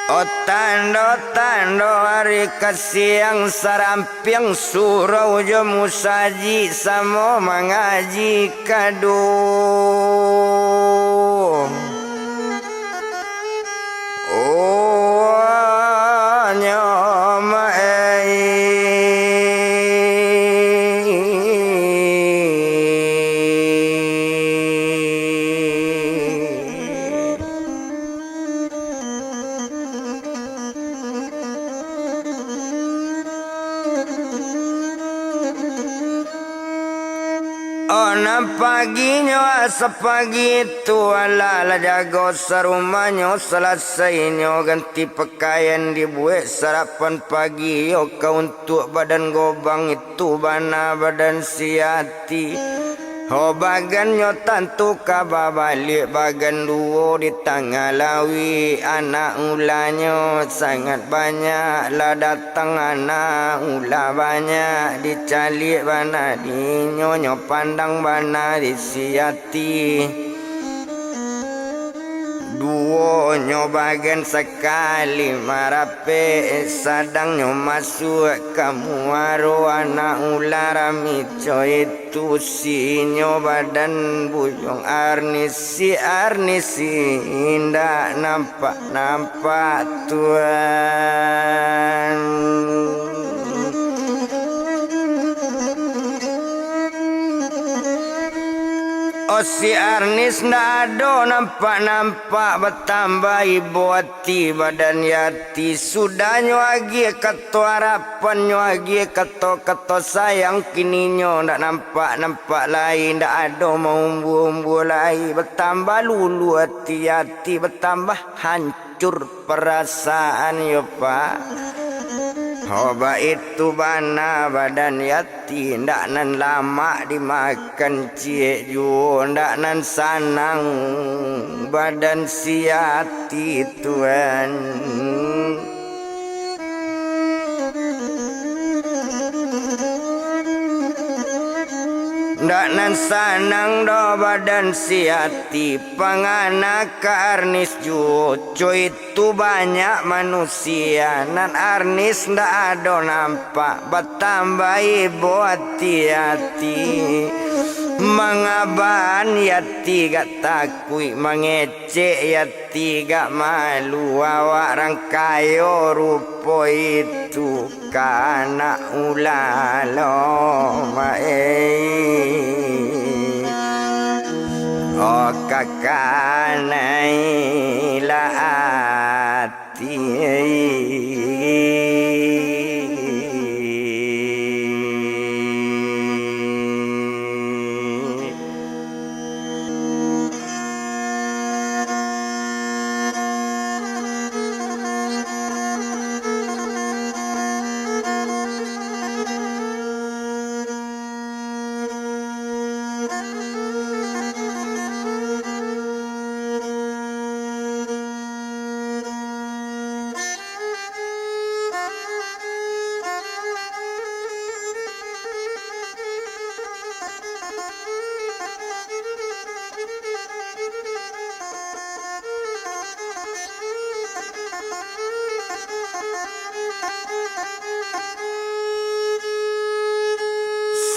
Oh, tando-tando ari ka siang, sarampiang surau jo musajik, samo mangaji kaduo. Oh, nyo ma ei. Oh, nan paginyo, asa pagi tu, alah lah jago sarumahnyo, salasainyo ganti pakaian, dibuek sarapan pagi, yo ka untuak badan gobang itu bana badan si Yati. Ho, bagannyo tantu ka babaliak, bagan duo di tangah lauik, anak ulanyo sangat banyak, lah datang anak ula banyak, dicaliak bana di inyo, nyo pandang bana di si Yati. Duonyo bagan sakali marapek, sadang nyo masuak ka muaro, anak ular mico itu, si inyo badan buyuang Arnis, si Arnis indak nampak-nampak, Tuan. Oh, si Arnis ndak ado nampak-nampak, batambah ibo ati badan Yati. Sudahnyo agiah kato arapan, nyo agiah kato-kato sayang, kininyo ndak nampak-nampak lai, ndak ado maumbua-umbua lai. Batambah luluah ati Yati, batambah hancur parasaan yo, Pak. Ho, baitu bana badan Yati, ndak nan lamak dimakan ciek juo, ndak nan sanang badan si Yati, Tuan. Ndak nan sanang doh badan si Ati, pangana ka Arnis juo, co itu banyak manusia, nan Arnis ndak ado nampak, batambah ibo ati-ati. Mangaban Yati gak takuik, mangecek Yati gak malu, awak rang kayo rupo itu. Ka anak ulalo, maei. Oh, kakanai lah ati.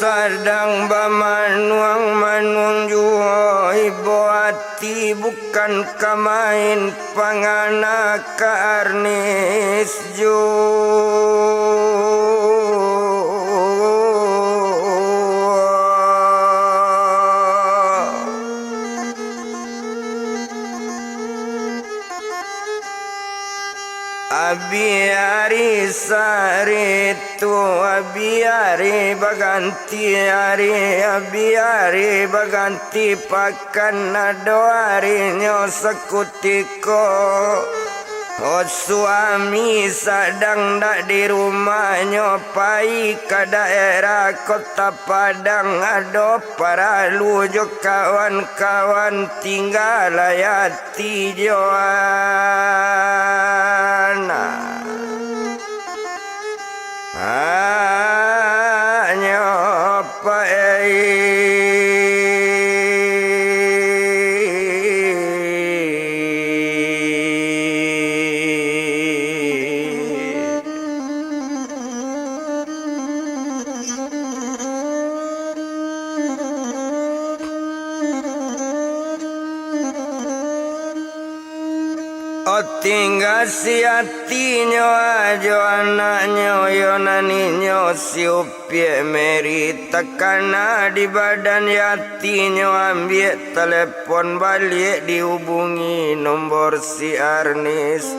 Sadang bamanuang-manuang juo ibo ati, bukan ka main pangana ka Arnis juo. Abih ari saritu, abih ari baganti ari, abih ari baganti pakan, ado arinyo sakutiko. Oh, suami sadang ndak di rumahnyo, pai ka daerah Kota Padang, ado paralu jo kawan-kawan, tingga Yati jo anak. Anyo pai. Oh, tingga si Atinyo ajo anaknyo, yo nan inyo si Upiak Meri, takana di badan Yatinyo, ambiak talepon baliak, dihubungi nombor si Arnis.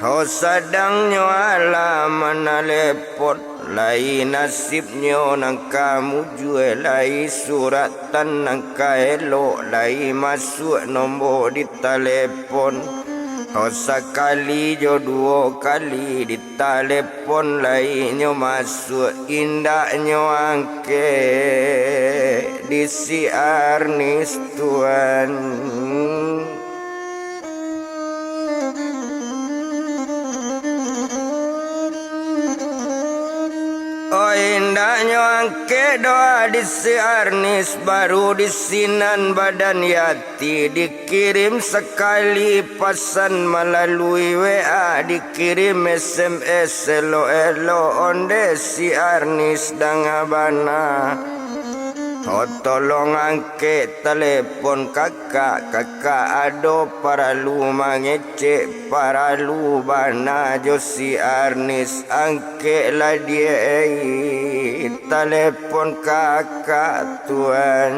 Oh, sadangnyo alah manalepon, lai nasibnyo nan ka mujua, lai surat tan nan ka elok, lai masuak nombor di talepon. Oh, sakali jo duo kali di talepon, lai nyo masuak, indaknyo angkek di si Arnis, tuan. Oh, indaknyo angkek doh di si Arnis, baru di sinan badan Yati dikirim sakali pasan malalui W A, dikirim S M S elok-elok ondeh si Arnis danga bana. Oh, tolong angkek talepon kakak, kakak ado paralu mangecek, paralu bana jo si Arnis, angkeklah diak ei, talepon kakak, tuan.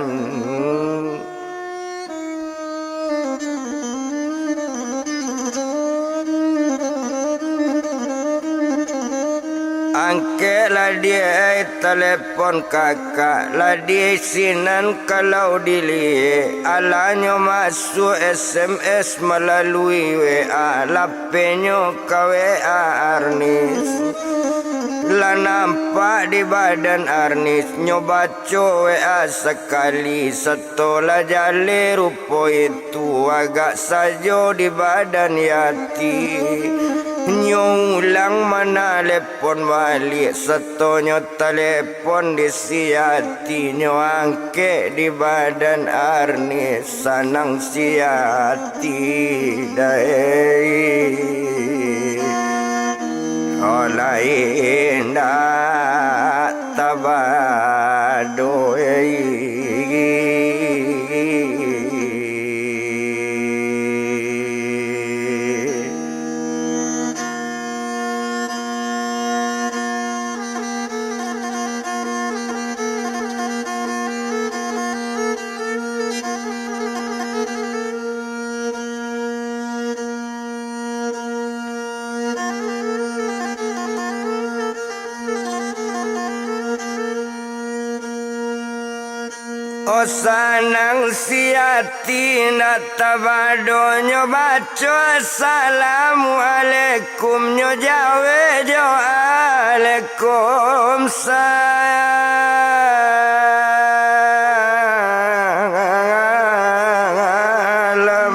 Angkeklah diak ei, talepon kakak, lah di sinan kalau diliek, alah nyo masuak S M S malalui W A, lapenyo ka W A Arnis. Lah nampak di badan Arnis, nyo baco W A sakali, sato lah jaleh rupo itu, agak sajo di badan Yati. Nyo ulang manalepon baliak, satonyo talepon di si Yati, nyo angkek di badan Arnis, sanang si Yati dai. Oh, lai indak tabado. Oh, sanang si Yati, ndak tabadonyo baco assalamualaikum, nyo jawek jo alaikumsalam.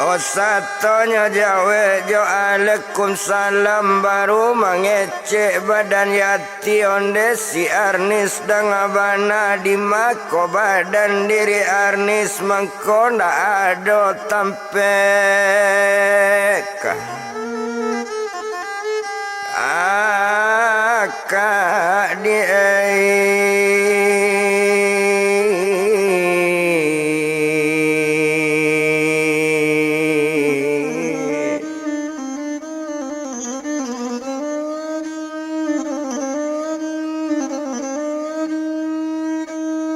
Oh, satonyo jawek jo alaikumsalam, baru mangecek badan Yati, onde si Arnis, danga bana di mako badan diri Arnis, mangko ndak ado tampek. Akak di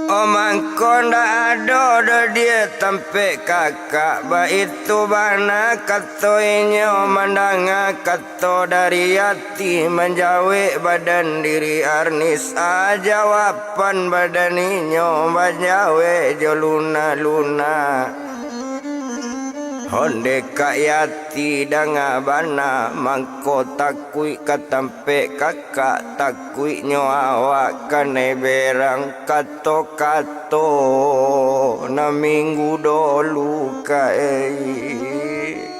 Oh, mangko ndak ado doh diak tampek kakak, baitu bana kato inyo, mandanga kato dari Yati, manjawek badan diri Arnis, a jawapan badan inyo, manjawek jo luna-luna. Onde kak Yati danga bana, mangko takuik ka tampek kakak, takuiknyo awak kanai berang, kato-kato nan minggu dolu ka, eh.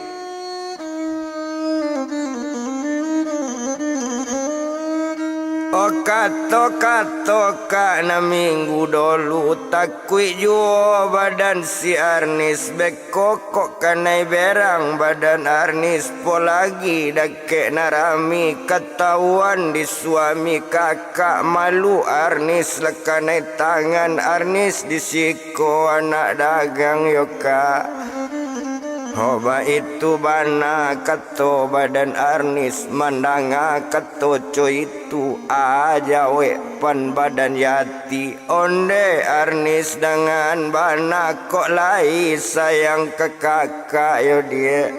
Oh, kato-kato kak nan minggu dolu, takuik juo badan si Arnis, beko kok kanai berang badan Arnis, polagi dakek nan rami, katauan di suami kakak, malu Arnis, lah kanai tangan Arnis di siko anak dagang yo kak. Oh, baitu bana kato badan Arnis, mandanga kato co itu, a jawek pan badan Yati. Onde Arnis dangan bana, kok lai sayang ka kakak yo diak.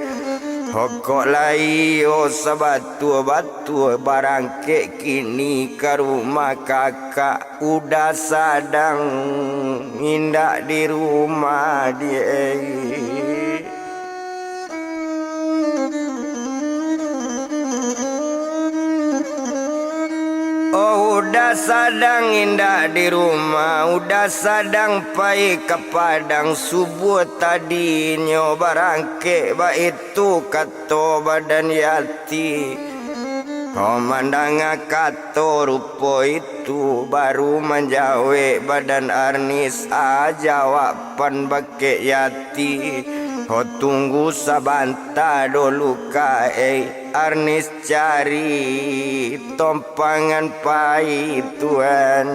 Ho, kok lai yo sabatua-batua barangkek kini ka rumah kakak. Uda sadang indak di rumah diak. Oh, Uda sadang indak di rumah, Uda sadang pai ka Padang, subuah tadi nyo barangkek, baitu kato badan Yati. Oh, mandanga kato rupo itu, baru manjawek badan Arnis, a jawapan bakek Yati. Ho, tunggu sabanta dolu ka, eh, Arnis cari tompangan pai tuan.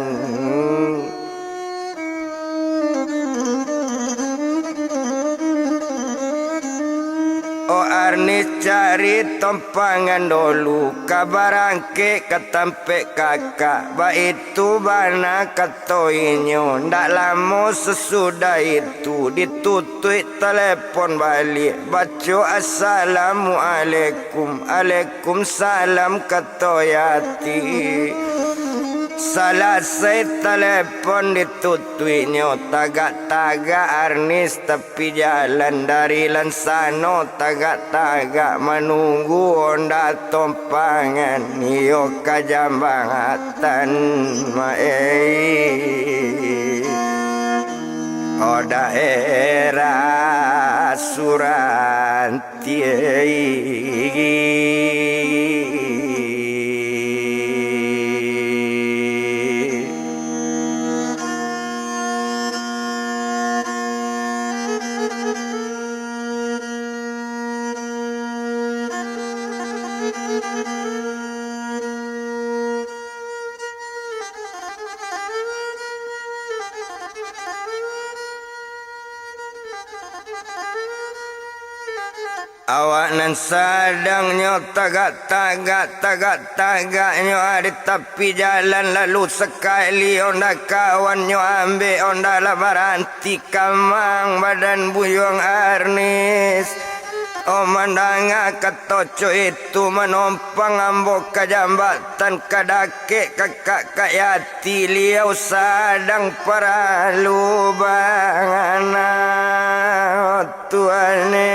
Oh, Arnis cari tompangan dolu, ka barangkek ka tampek kakak, baitu bana kato inyo. Ndak lamo sasudah itu, ditutuik talepon baliak, baco, "Assalamualaikum." "Alaikumsalam," kato Yati. Salasai talepon ditutuiknyo, tagak-tagak Arnis tapi jalan dari Lansano, tagak-tagak manunggu onda tompangan, iyo ka jambatan, maei. Oh, daerah Suranti. Awak nan sadang nyo tagak-tagak, tagak-tagak nyo di tapi jalan, lalu sakali onda kawan nyo ambek onda lah baranti kamang badan Buyuang Arnis. Oh, mandanga kato cok itu, manompang ambo ka jambatan, ka dakek kakak Kak Yati, liau sadang paralu bangana, Tuan e.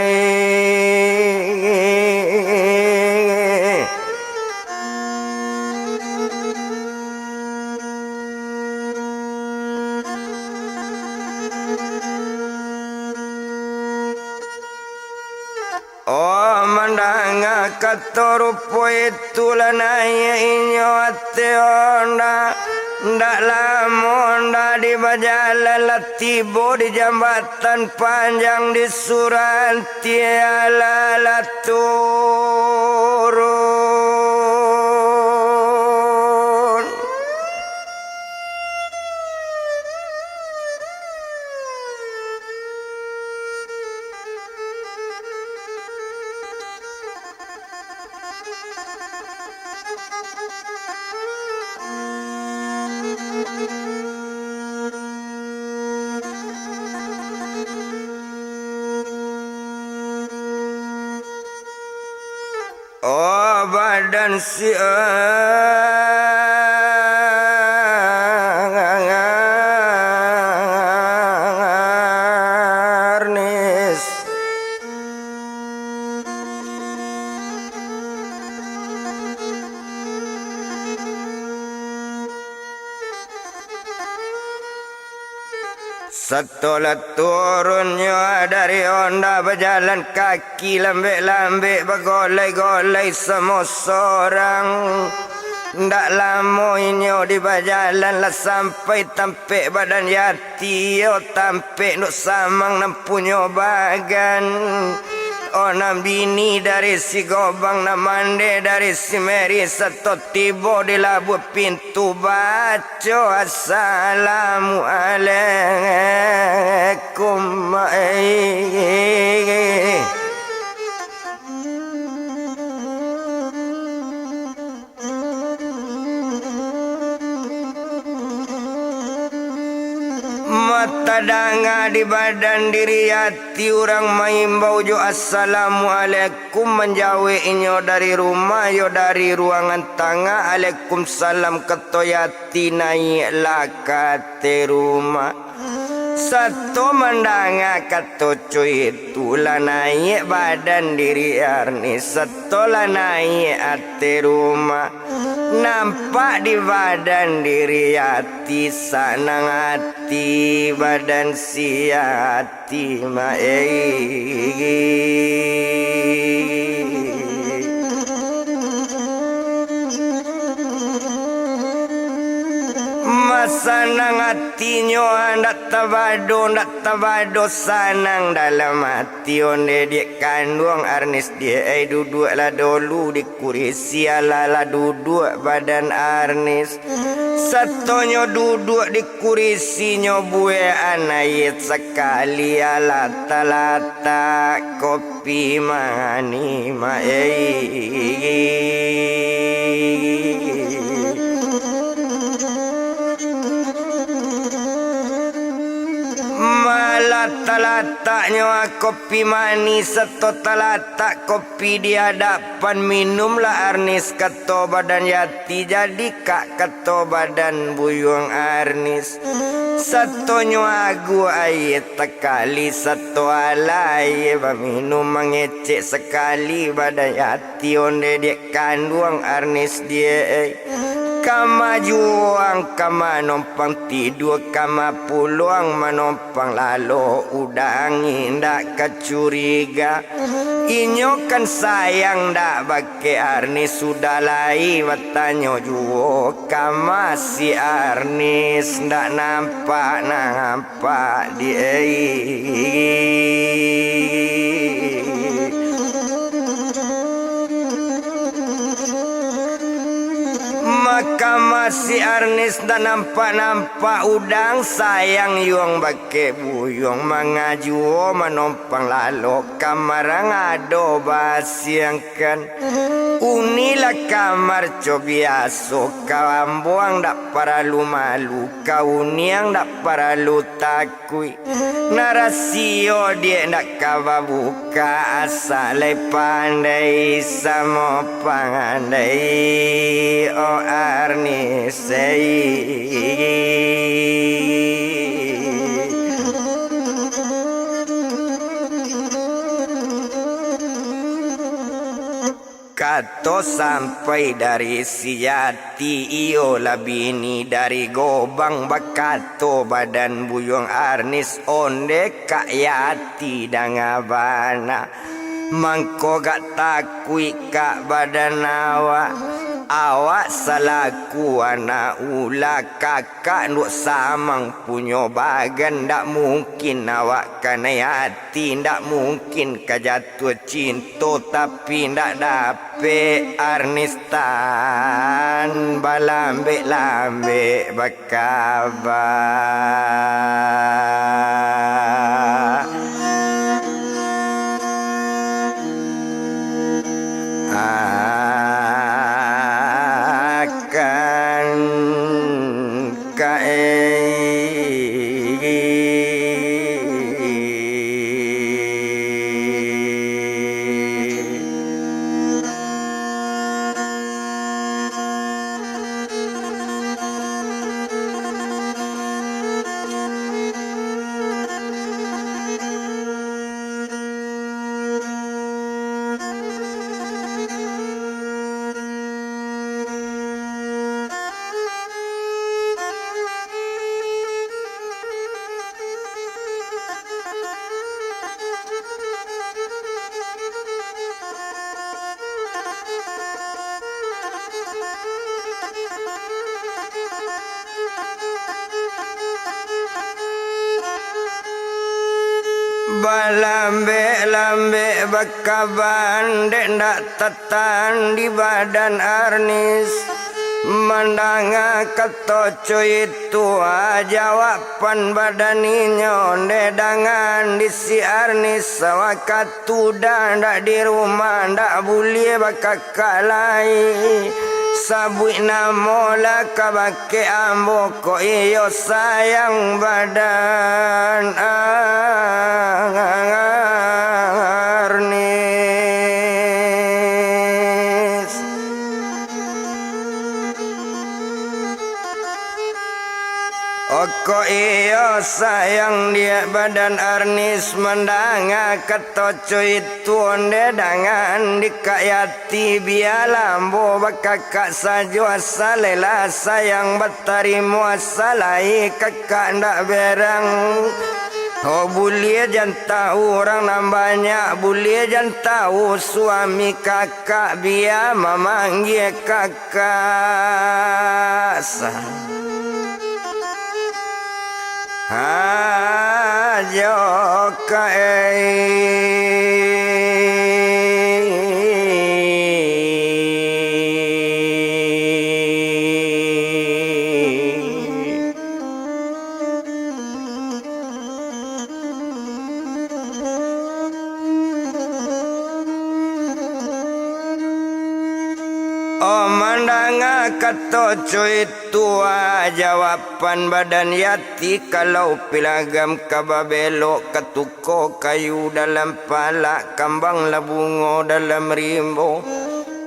Oh, mandanga kato rupo itu, lah naiak inyo ateh onda. Ndak lamo onda di bajalan, lah tibo di jambatan panjang di Suranti, alah lah turun. Oh, badan si Arnis. Satolah turunnyo dari onda, bajalan kaki lambek-lambek, bagolai-golai samo sorang. Ndak lamo inyo di bajalan, lah sampai tampek badan Yati, iyo tampek Nduk Samang nan punyo bagan. Oh, nan bini dari si Gobang, nan mande dari si Meri, sato tibo di labuah pintu, baco assalamualaikum, eh. Matadanga di badan diri Yati urang maimbau jo assalamualaikum, manjawek inyo dari rumah, yo dari ruangan tangah, alaikumsalam kato Yati, naiaklah ka ateh rumah. Sato mandanga kato co itu, lah naiak badan diri Arnis, sato lah naiak ateh rumah. Nampak di badan diri Yati, sanang ati badan si Yati, mak, eh. Masanang atinyo, ndak tabado, ndak tabado sanang dalam ati. Onde diak kanduang Arnis diak, eh, duduaklah dulu di kurisi, alah lah duduak badan Arnis. Satonyo duduak di kurisinyo, buekan aia sakali, alah talatak kopi mani, mak, eh. Malah talataknyo kopi mani, sato talatak kopi di adapan, minumlah Arnis, kato badan Yati, jadi kak, kato badan Buyuang Arnis. Satonyo aguak aia takali, sato alah aia baminum, mangecek sakali badan Yati, onde diak kanduang Arnis diak, eh. Ka majuang, ka manompang tidua, ka mapulang manompang lalo, udah angin dah ka curiga. Inyo kan sayang dak bakeh Arnis, sudah lai batanyo juo ka ma si Arnis, ndak nampak-nampak di ei. Maka ma si Arnis ndak nampak-nampak, udang sayang yuang bakeh buyuang, manga juo manompang lalok, kamar ang ado basiangkan. Unilah kamar co biaso, ka ambo ang dak paralu malu, ka uni ang dak paralu takuik. Nan rasio diak ndak ka babukak, asa lai pandai samo pandai, o Arnis ei. Kato sampai dari si Yati, iyolah bini dari Gobang, bakato badan buyuang Arnis, onde Kak Yati danga bana. Mangko gak takuik kak badan awak, awak salaku anak ula, kakak nduak samang punyo bagan, ndak mungkin awak kanai ati, ndak mungkin ka jatuah cinto, tapi ndak dapek Arnis tan balambek-lambek bakaba. Akan ka ei. Balambek-lambek bakaban, dek ndak tatan di badan Arnis. Mandanga kato co itu, a, jawaban badan inyo, nde dangan di si Arnis, wakatu dah ndak di rumah, ndak buliah bakakak lai. Sabuik namo lah kabake ambo, kok iyo sayang badan Arnis. Oko iyo sayang diak badan Arnis, mandanga kato co itu, onde dangan di Kak Yati, bialah ambo bakakak sajo, asa lai lah sayang batarimo, asa lai kakak ndak berang. Oh, buliah jan tahu urang nan banyak, buliah jan tahu suami kakak, bia mamanggia kakak. Kasa. Ajo ka ei. Oh, mandanga kato co itu, a, jawaban badan Yati, kalau pilagam ka babelok ka tuko kayu dalam palak, kambang lah bungo dalam rimbo.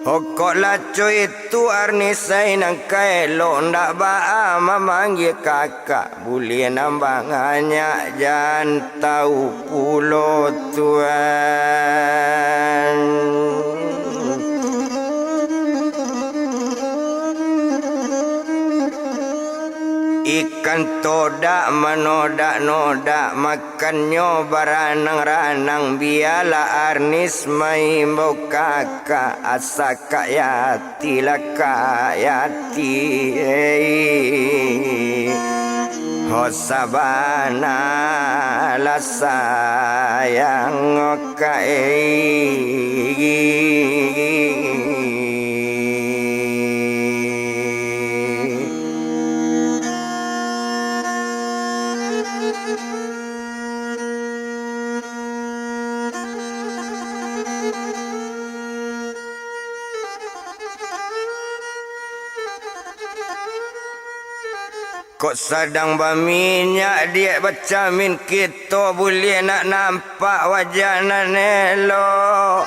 Okoklah co itu Arnis ai nan ka elok, ndak baa mamanggia kakak. Buliah nan banganyak jan tahu pulo tuan. Ika Kan todak manodak-nodak, makannyo baranang-ranang, bialah Arnis maimbau kakak, asa Kak Yati lah Kak Yati, eh. Ho sabana lah sayang, oh Kak, eh. Kok sadang baminyak diak bacamin, kito buliah nak nampak wajah nan elok.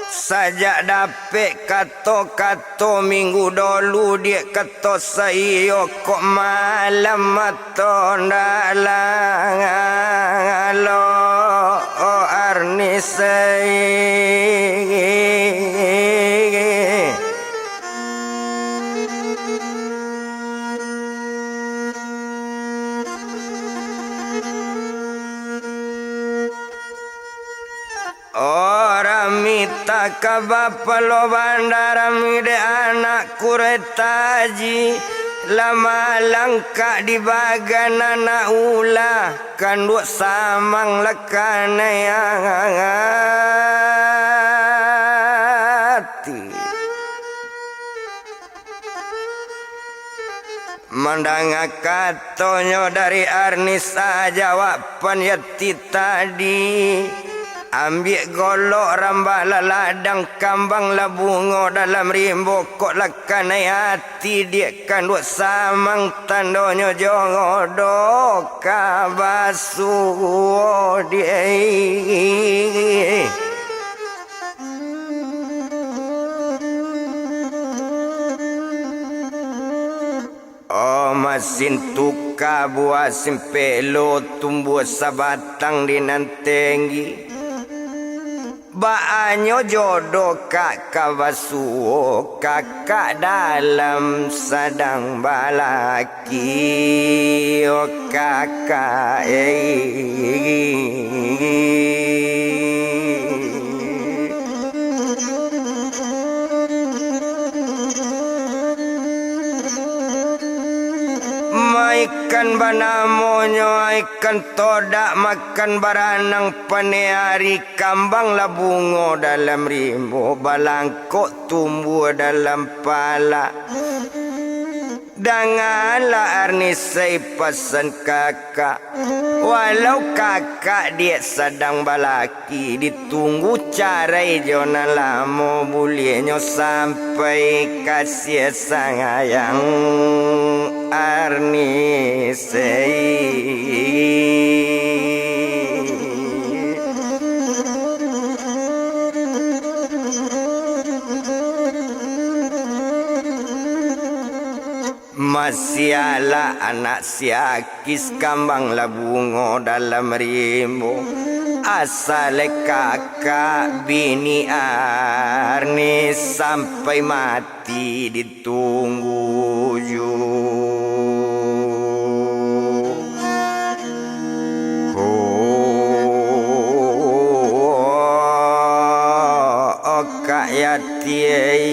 Sajak dapek kato-kato minggu dolu, diak kato saiyo kok malam mato ndak lah alok, oh Arnis, eh. Oh, rami takaba palo banda, rami dek anak kureta aji, lah malangkak di bagan anak ula, kanduak samang lah kanai ati. Mandanga katonyo dari Arnis, jawaban Yati tadi, ambiak golok rambah lah ladang, kambang lah bungo dalam rimbo, kok lah kanai ati diak kanduak samang, tandonyo jodoh ka basuo diak. Oh, masin tuka buah simpelo, tumbuah sabatang di nan tenggi. Baanyo jodoh kak ka basuo, kakak dalam sadang balaki. Iyo, kakak, eh. Maikan banamonyo, aikan todak makan baranang, paneh ari kambang lah bungo dalam rimbo, balangkok tumbuah dalam palak. Dangalah Arnis ai pasan kakak, walau kakak diak sadang balaki, ditunggu carai jo nan lamo, buliahnyo sampai kasiah sayang Arnis ai. Masialah anak si Akis, kambang lah bungo dalam rimbo. Asa lai kakak bini Arnis sampai mati ditunggu juo. Oh, Kak Yati ai.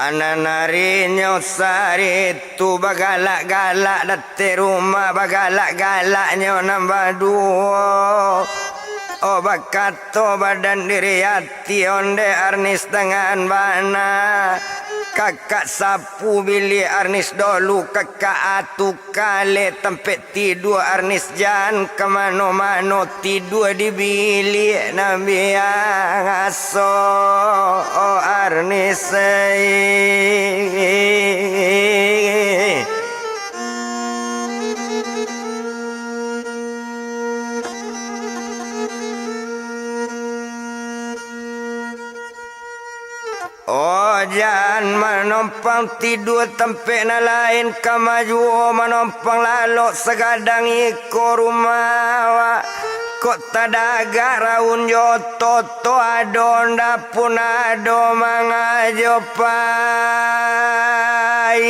Anan arinyo sari tu bagalak-galak dateh rumah, bagalak-galaknyo nan baduo. Oh, bakato badan diri ati, ondeh Arnis dangan bana. Kakak sapu biliak Arnis dolu, kakak atu kaleh tampek tidua Arnis, jan ka mano-mano, tidua di biliak nan biaso, oh Arnis ai. Oh, Jan manompang tidua tampek nan lain, kama juo manompang lalok sagadang iko rumah awak. Kok tadagak raun jo toto, ado ndak pun ado mangajo pai.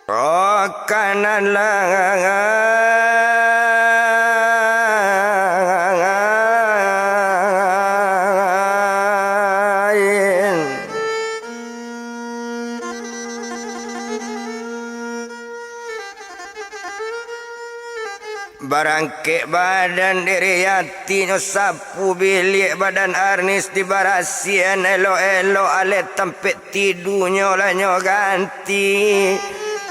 Roh kanan lain. Barangkek badan diri atinyo, sapu biliak badan Arnis dibarasian elok-elok, aleh tampek tidunyo lah nyo ganti.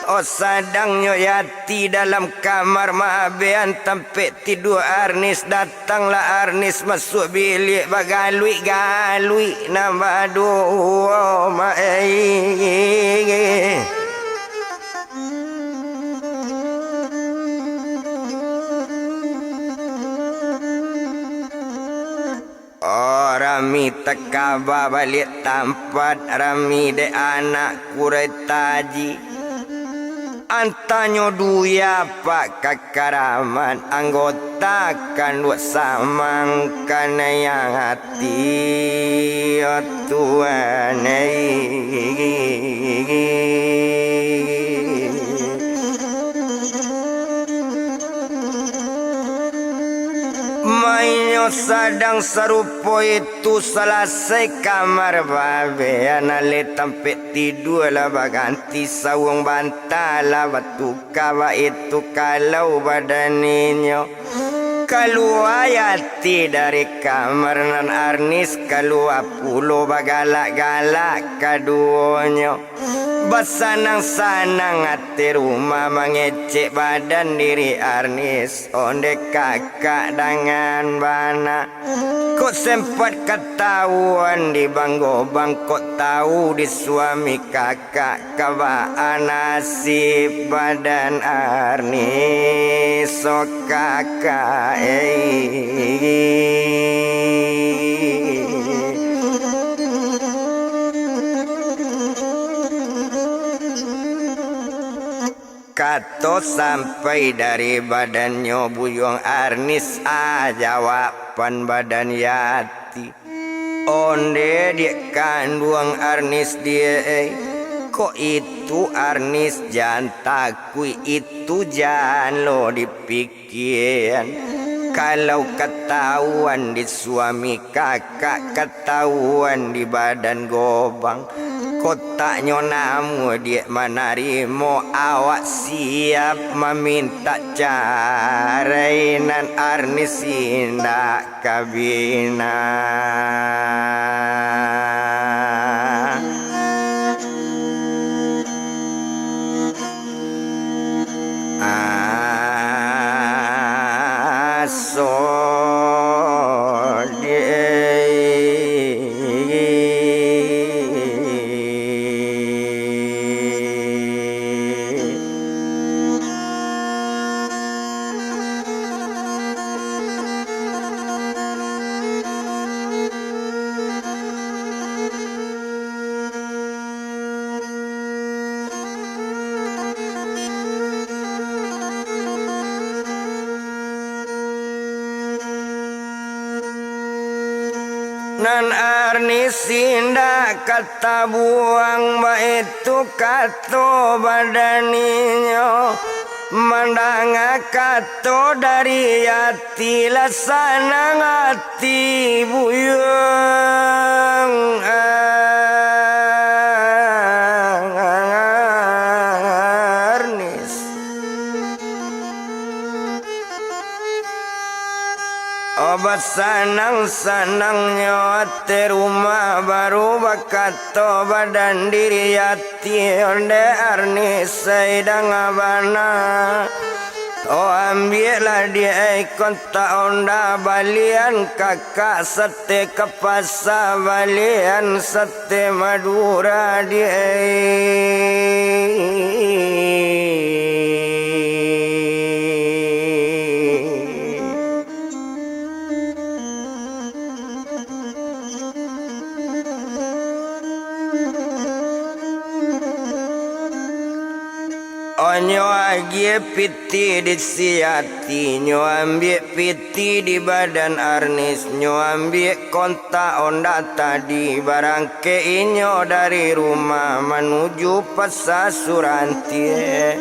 Oh, sadangnyo Yati dalam kamar maabean tampek tidua Arnis, datanglah Arnis masuak biliak bagaluik-galuik nan baduo, mak, eh. Oh, rami takaba baliak tampat, rami dek anak kurai taji. Antanyo duya pak kakaraman, anggota kanduak samang kanai ati, oh Tuhan, eh. Mainyo sadang sarupo itu, salasai kamar baabean, aleh tampek tidua lah baganti, sawuang banta lah batuka, baitu kalau badan inyo. Kalua Yati dari kamar, nan Arnis kalua pulo, bagalak-galak kaduonyo. Basanang-sanang ateh rumah, mangecek badan diri Arnis, ondeh kakak dangan bana. Kok sempat katawuan di Bang Gobang, kok tawu di suami kakak, kabaa nasib badan Arnis, oh kakak, eh. Kato sampai dari badannyo buyuang Arnis, ah, jawaban badan Yati. Ondeh diak kanduang Arnis diak, eh. Kok itu Arnis jan takuik, itu jan lo dipikian. Kalau katawuan di suami kakak, katawuan di badan Gobang, kotaknyo namuah diak manarimo, awak siap mamintak carai, nan Arnis indak kabina. Aso di Nan Arnis indak ka tabuang, baitu kato badan inyo. Mandanga kato dari Yati, lah sanang ati buyuang Arnis. Obat Sanang-sanangnyo ati rumah, baru bakato badan diri, ati ondeh Arnis sadang bana. Oh, ambiaklah di ai kontak onda, balian kakak sate ka pasa, balian sate Madura di ai. Onyo agiah pitih di si ati, nyo ambiak pitih di badan Arnis, nyo ambiak kontak onda tadi, barangkek inyo dari rumah manuju pasa Surantie.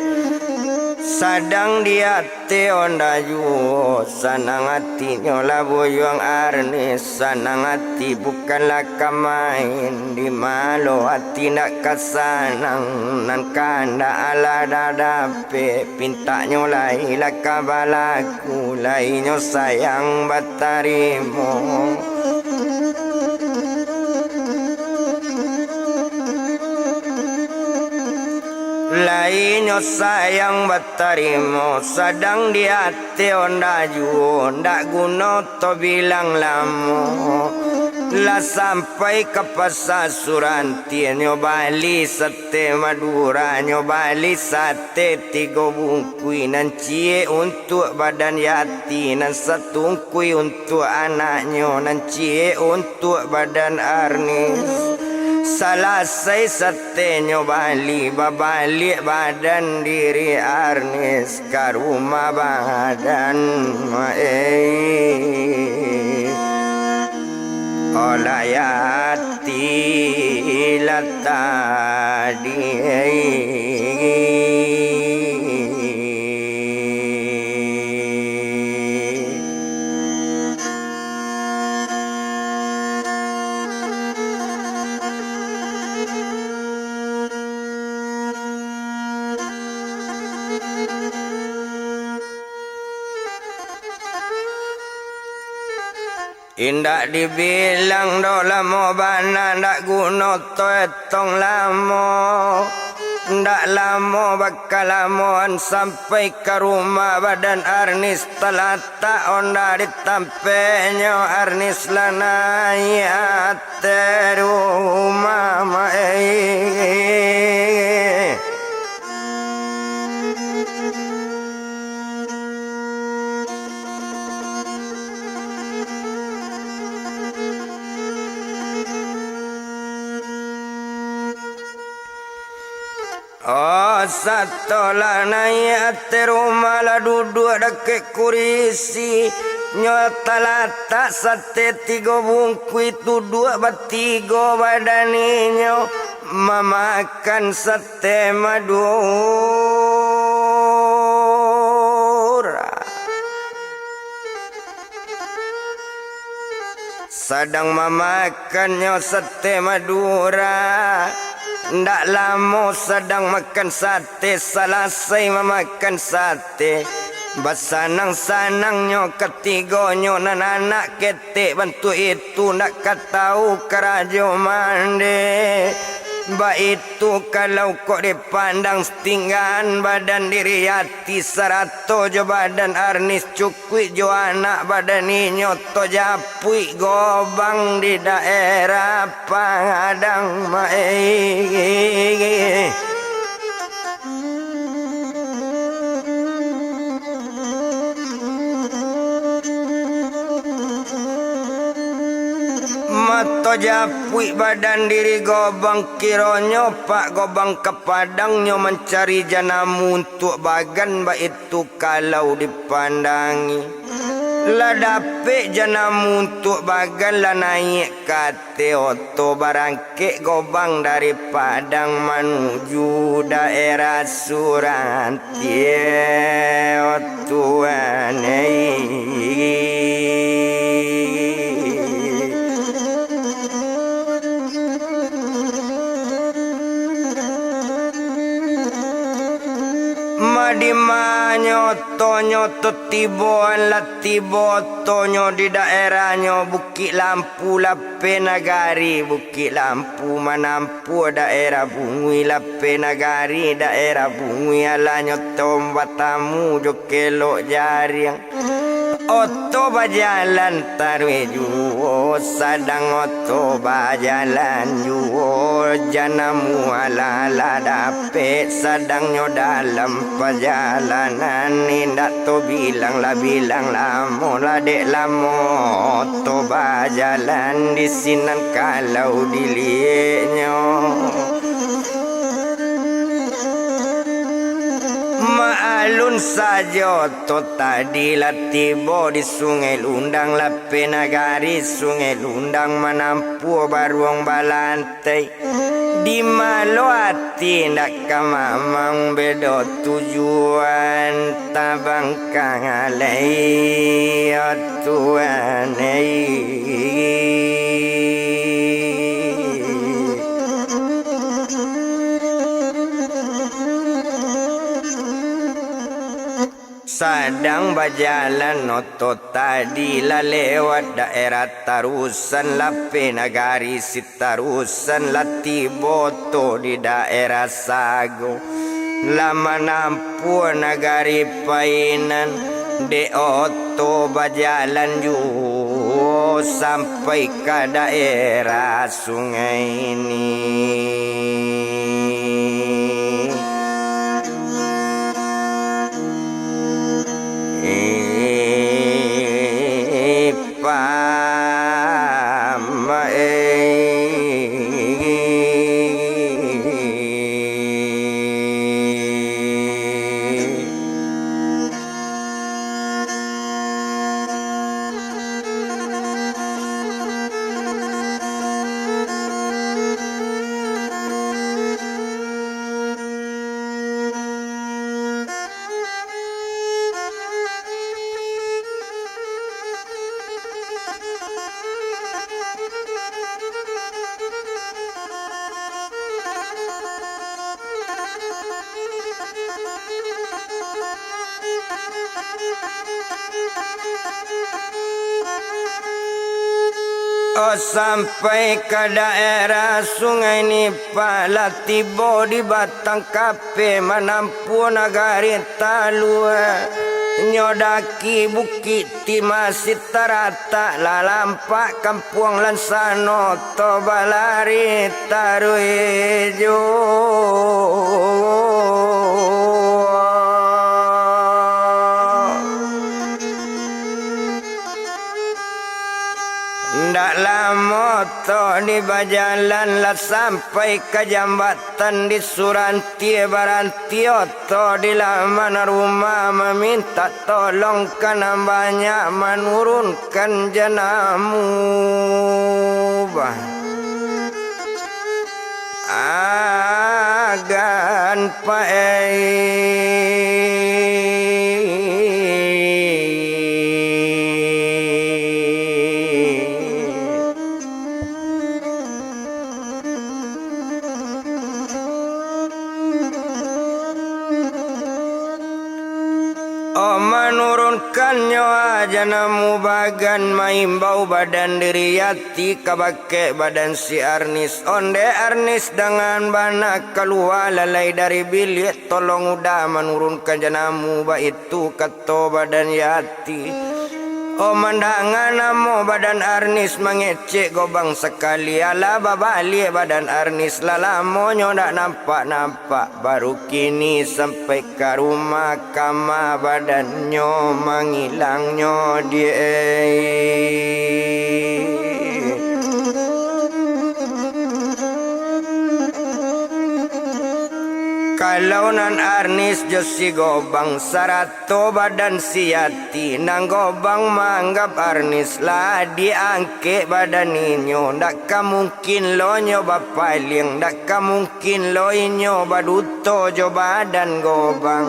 Sadang di ati onda juo, sanang atinyo lah buyuang Arnis, sanang ati bukanlah ka main, di ma lo ati ndak ka sanang, nan kandak alah dah dapek, pintaknyo lai lah ka balaku, lai nyo sayang batarimo. Lai nyo sayang batarimo, sadang di ati onda juo, ndak guno to bilang lamo. Lah sampai ka pasa Surantie, nyo bali sate Madura, nyo bali sate tigo bungkuih, nan ciek untuak badan ati, nan satungkuih untuak anaknyo, nan ciek untuak badan Arnis. Salasai satenyo bali, babaliak badan diri Arnis ka rumah badan, eh. Olah ati lah tadi. Indak dibilang doh lamo bana, ndak guno to etong lamo. Ndak lamo bakalamoan sampai ka rumah badan Arnis, talatak onda di tampeknyo, Arnis lah naiak ateh rumah, mak, eh. Oh, sato lah naiak ateh rumah, lah duduak dakek kurisi, nyo talatak sate tigo bungkuih, duduak batigo badan inyo mamakan sate Madura. Sadang mamakannyo sate Madura, ndak lamo sadang makan sate, salasai mamakan sate, basanang-sanangnyo katigonyo, nan anak ketek bantuak itu, ndak ka tahu karajo mande. Baitu kalau kok dipandang satinggaan badan diri ati sarato jo badan Arnis, cukuik jo anak badan inyo to japuik gobang di daerah Padang, mak, eh. Mato japuik badan diri gobang, kironyo pak gobang ka Padang nyo mancari janamu untuak bagan, baitu kalau dipandangi. Lah dapek janamu untuak bagan, lah naiak ka ateh oto, barangkek gobang dari Padang manuju daerah Surantie, oh Tuhan, eh. Madimanyo Otonyo tu tiboan lah tibo otonyo di daerahnyo Bukik Lampu, Lapeh Nagari. Bukik Lampu manampua daerah Bunguih, Lapeh Nagari daerah Bunguih, alanyo tombak tamu jo kelok jariang. Oto bajalan taruih juo, sadang oto bajalan juo, janamu alah-alah dapek, sadangnyo dalam pajalanan, indak tobilang lah bilang lamo, lah dek lamo oto bajalan di sinan kalau dilieknyo. Maalun sajo oto tadi lah tibo di Sungai Lundang, Lapeh Nagari. Sungai Lundang manampua baruang balantai. Di malo ati indak ka mamang, bedo tujuan tabangkang alai, yo Tuhan ai. Sadang bajalan oto tadi lah lewat daerah Tarusan, Lapeh Nagari. Sitarusan lah tibo oto di daerah Sago, lah manampua nagari Painan. Dek oto bajalan juo sampai ka daerah sungai ni. Pamae. Oh, sampai ka daerah Sungai Nipah, lah tibo di Batang Kapeh, manampua nagari Talua. Nyo daki Bukik Timah, sitaratak lah lampak Kampuang Lansano, oto balari taruih juo. Ndak lamo oto di bajalan, lah sampai ka jambatan di Surantie, baranti oto di laman rumah, mamintak tolong ka nan banyak, manurunkan janamu bah. Agan pae. Oh, manurunkan nyawa janamu bagan, maimbau badan diri Yati ka bakeh badan si Arnis. Ondeh Arnis dangan bana kalua lalai dari biliak, tolong uda manurunkan janamu, baitu kato badan Yati. Oh, mandanga namo badan Arnis, mangecek Gobang sakali, alah babaliak badan Arnis, lah lamonyo ndak nampak-nampak, baru kini sampai ka rumah, kama badannyo mangilangnyo di. Kalau nan Arnis jo si Gobang sarato badan si Yati, nan Gobang maanggap Arnis lah diangkek badan inyo, ndak ka mungkin lo nyo bapaliang, ndak ka mungkin lo inyo baduto jo badan Gobang.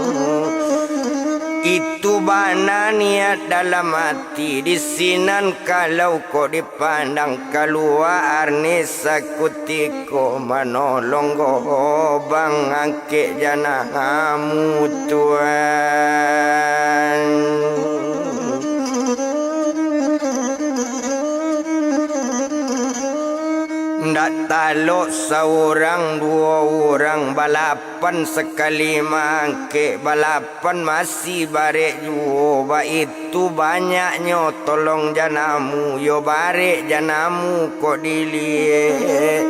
Itu bana niat dalam ati, di sinan kalau kok dipandang kalua, Arnis sakutiko manolong Gobang angkek janamu, Tuan. Ndak talok saurang duo urang, balapan sakali mangkek, balapan masih barek juo. Baitu banyaknyo tolong janamu, yo barek janamu kok diliek.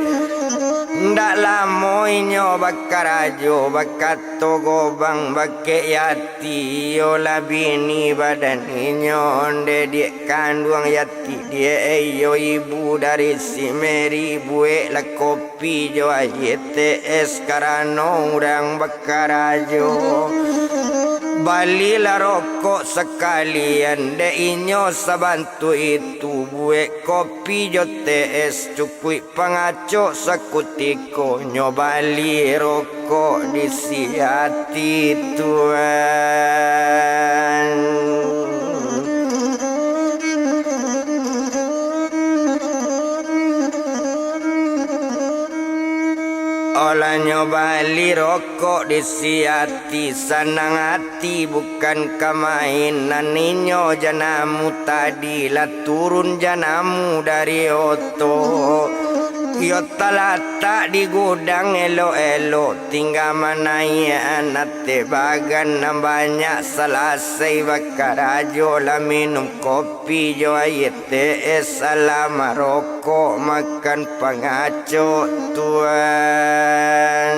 Ndak lamo inyo bakarajo, bakato Gobang bakek Yati, iyolah bini badan inyo, ondeh diak kanduang Yati diak, iyo ibu dari si Meri, bueklah kopi jo aia teh es karano urang bakarajo. Balilah rokok sakalian dek inyo sabantuak itu, buek kopi jo teh es cukuik pangacok sakutiko, nyo bali rokok di si Yati, Tuan. Olah nyo bali rokok di si Yati, sanang ati bukan ka main, nan inyo janamu tadi lah turun janamu dari oto. Iyo talatak di gudang elok-elok, tingga manaiak ateh bagan nan banyak, salasai bakarajo lah minum kopi jo aia teh es, alah marokok makan pangacok, Tuan.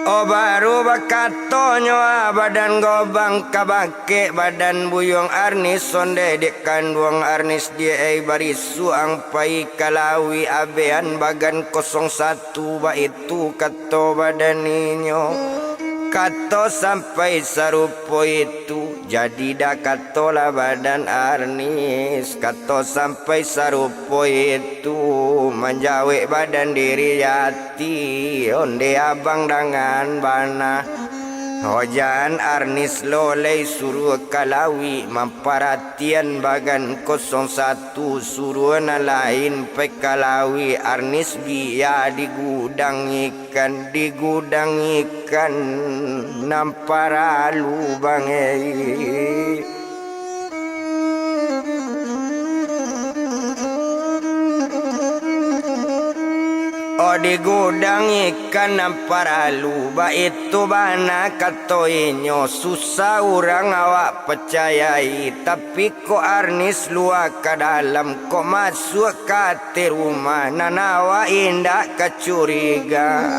Oh, baru bakatonyo, ah, badan Gobang ka bangkek, badan buyuang Arnis, ondeh dek kanduang Arnis diak, ai, barisuak ang pai ka lauik, abehan bagan kosong satu, baitu kato badan inyo. Kato sampai sarupo itu, jadi dah katolah badan Arnis, kato sampai sarupo itu, manjawek badan diri Yati, ondeh abang dangan bana. Hojan Arnis lo lai suruah ka lauik, mamparatian bagan kosong satu, suruah nan lain pai ka lauik, Arnis bia di gudang ikan, di gudang ikan nan paralu, Bang, ei. Oh, di gudang ikan nan paralu, baitu bana kato inyo, susah urang awak pacayai, tapi kok Arnis lua ka dalam, kok masuak ka ateh rumah, nan awak indak ka curiga.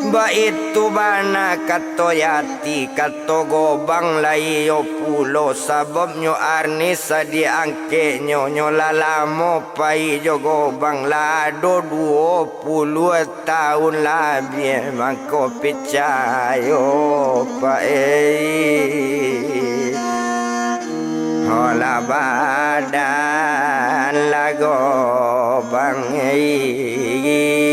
Baitu bana kato Yati, kato Gobang lai iyo pulo, sababnyo Arnis adiak angkeknyo, nyo lah lamo pai jo Gobang, lah ado duo puluah taun labiah mangko, picayo, Pak, ei. Holah badan lah Gobang, ei.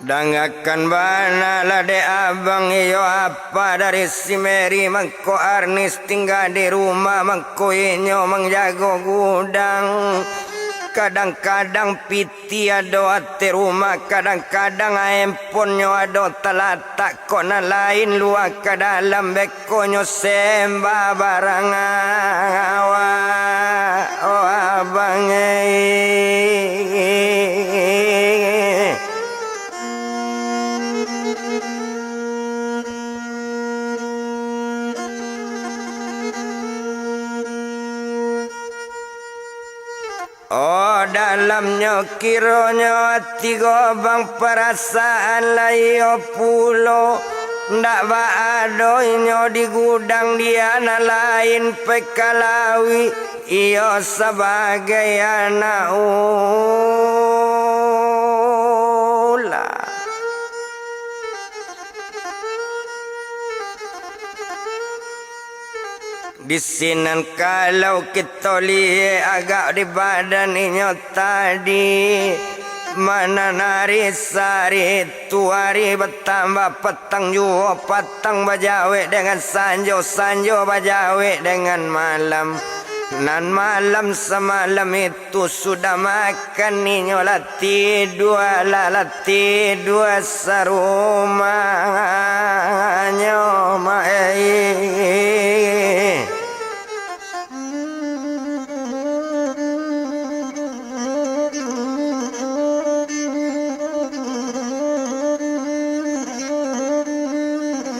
Dangakan bana lah dek abang iyo apa dari si Meri, mangko Arnis tingga di rumah, mangko inyo manjago gudang. Kadang-kadang piti ado ateh rumah, kadang-kadang handphonenyo ado talatak, kok nan lain lua ka dalam, bekonyo sembah barang awak, oh abang, eh. Oh, dalamnyo kironyo ati Gobang, parasaan lai iyo pulo, ndak baa doh inyo di gudang, diak nan lain pai ka lauik. iyo sabagai anak ulah. Di sinan kalau kito liek agak di badan inyo tadi, manan ari sari tu ari batambah, patang juo patang bajawek dengan sanjo, sanjo bajawek dengan malam. Nan malam samalam itu sudah makan inyo lah tidua, lah, lah tidua sarumahnyo, Mak, eh.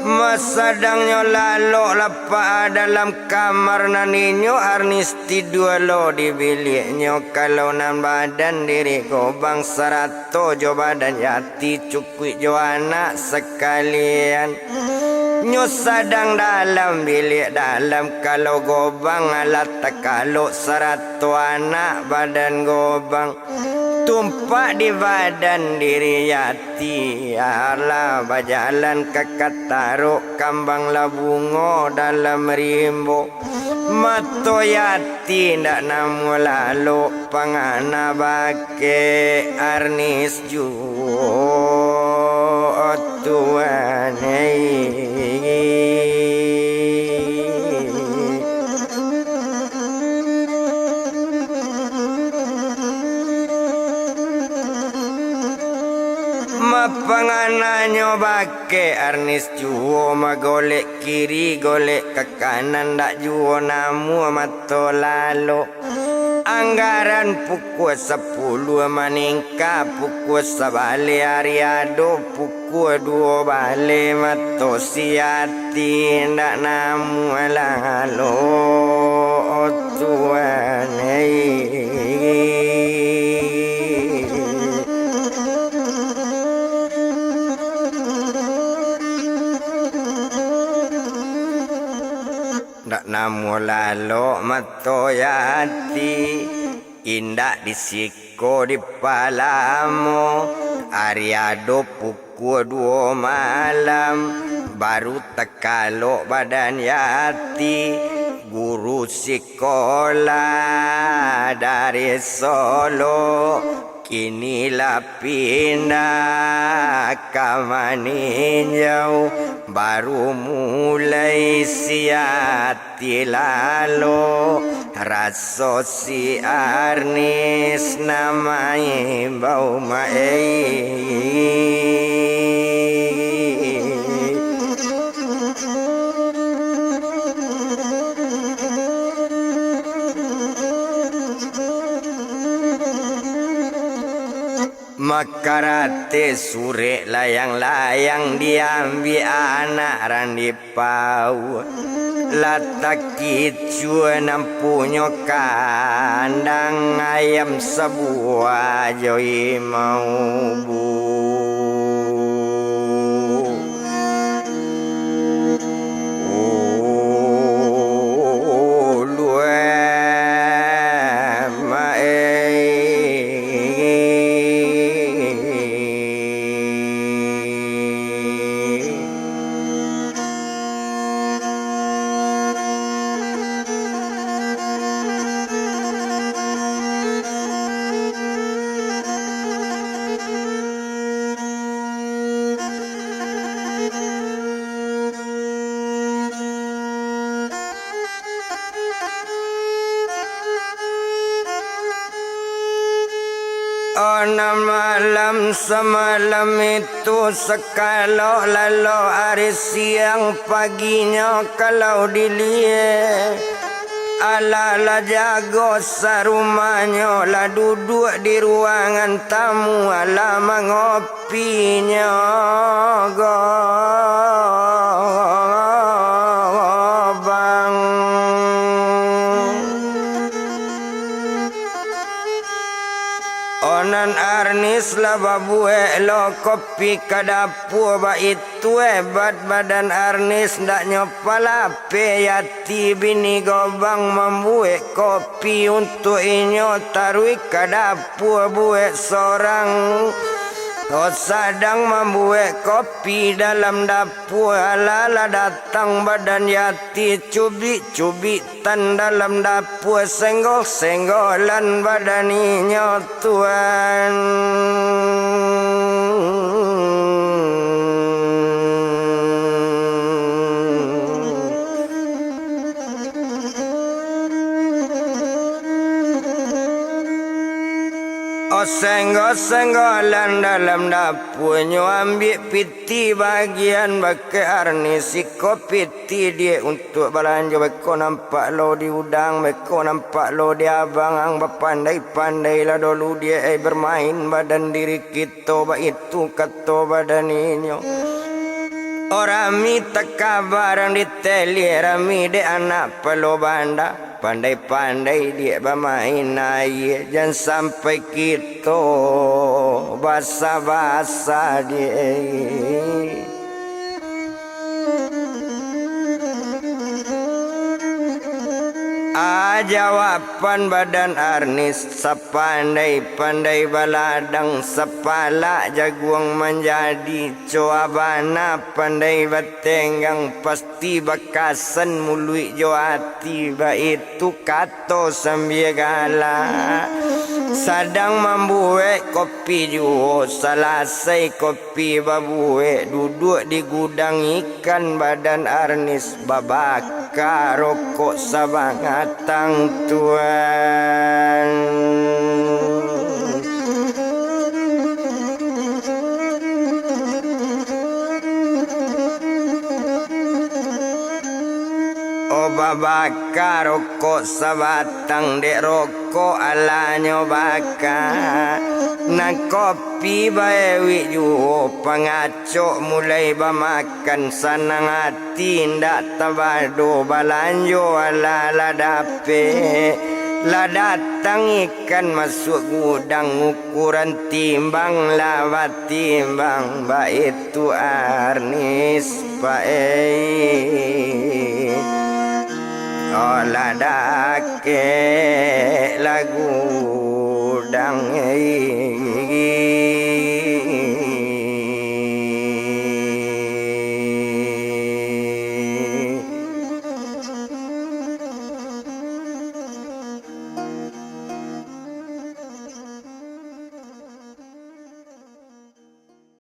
Masadangnyo lalok lapak dalam kamar nan inyo Arnis tidua lo di biliaknyo, kalau nan badan diri Gobang sarato jo badan Yati, cukuik jo anak sakalian. Nyo sadang dalam biliak dalam, kalau Gobang alah takalok sarato anak badan Gobang. Tumpak di badan diri Yati, alah bajalan ka katarok, kambang lah bungo dalam rimbo. Mato Yati ndak namuah lalok, pangana bakeh Arnis juo, Tuan, eh. Mapangananyo bakeh Arnis juo, magolek kiri, golek ka kanan, ndak juo namuah mato lalok. Anggaran pukua sapuluah maningka pukua sabaleh, ari ado pukua duo baleh, mato si Yati ndak namuah lalok, Tuan, eh. Ndak namuah lalok mato Yati, indak di siko di palamo. Ari ado pukua duo malam, baru takalok badan Yati. Guru sikolah dari Solo, kini lah pindah ka maninjau, baru mulai si Yati lalok, raso si Arnis nan maimbau, Mak, eh. Makarate surek layang-layang diambiak anak randipau. Lah takicua nan punyo kandang, ayam sabuah jo imau bu. Uluan, Mak, eh. Nan malam samalam itu, sakalok lalok ari siang paginyo kalau diliek, alah lah jago sarumahnyo, lah duduak di ruangan tamu, alah mangopi pinyo Gobang. Onan Arnis Babuwek lo kopi ka dapua, baitu hebat badan Arnis, ndak nyo palapeh Yati bini Gobang mambuwek kopi untuak inyo taruih ka dapua buwek sorang. Oh, sadang mambuwek kopi dalam dapua, alah lah datang badan Yati, cubik-cubik tan dalam dapua, senggol-senggolan badan inyo tuan. Oh, senggol-senggolan dalam dapua, nyo ambiak piti bagian bakeh Arnis, iko piti diak untuak balanjo, beko nampak lo di udang, beko nampak lo di abang, ang bapandai-pandai lah dolu diak, ai, bermain badan diri kito, baitu kato badan inyo. Oh, rami takaba rang diteliak, rami dek anak palo banda, pandai-pandai diak bamain aia, jan sampai kito basa-basa diak. Ah, jawaban badan Arnis, sapandai-pandai baladang, sapalak jaguang manjadi, coa bana pandai batenggang, pasti bakasan muluik jo ati, baitu kato sambia galak. Sadang mambuwek kopi juo, salasai kopi babuwek, duduak di gudang ikan badan Arnis, babaka rokok sabatang tuan. Oh, babaka rokok sabatang, dek rokok alah nyo baka. Nan kopi baewik juo, pangacok mulai bamakan, sanang ati indak tabado, balanjo alah lah dapek. Lah datang ikan masuak gudang, ukuran timbang lah batimbang, baitu Arnis paeh. Oh, lah dakek lah gudang, eh.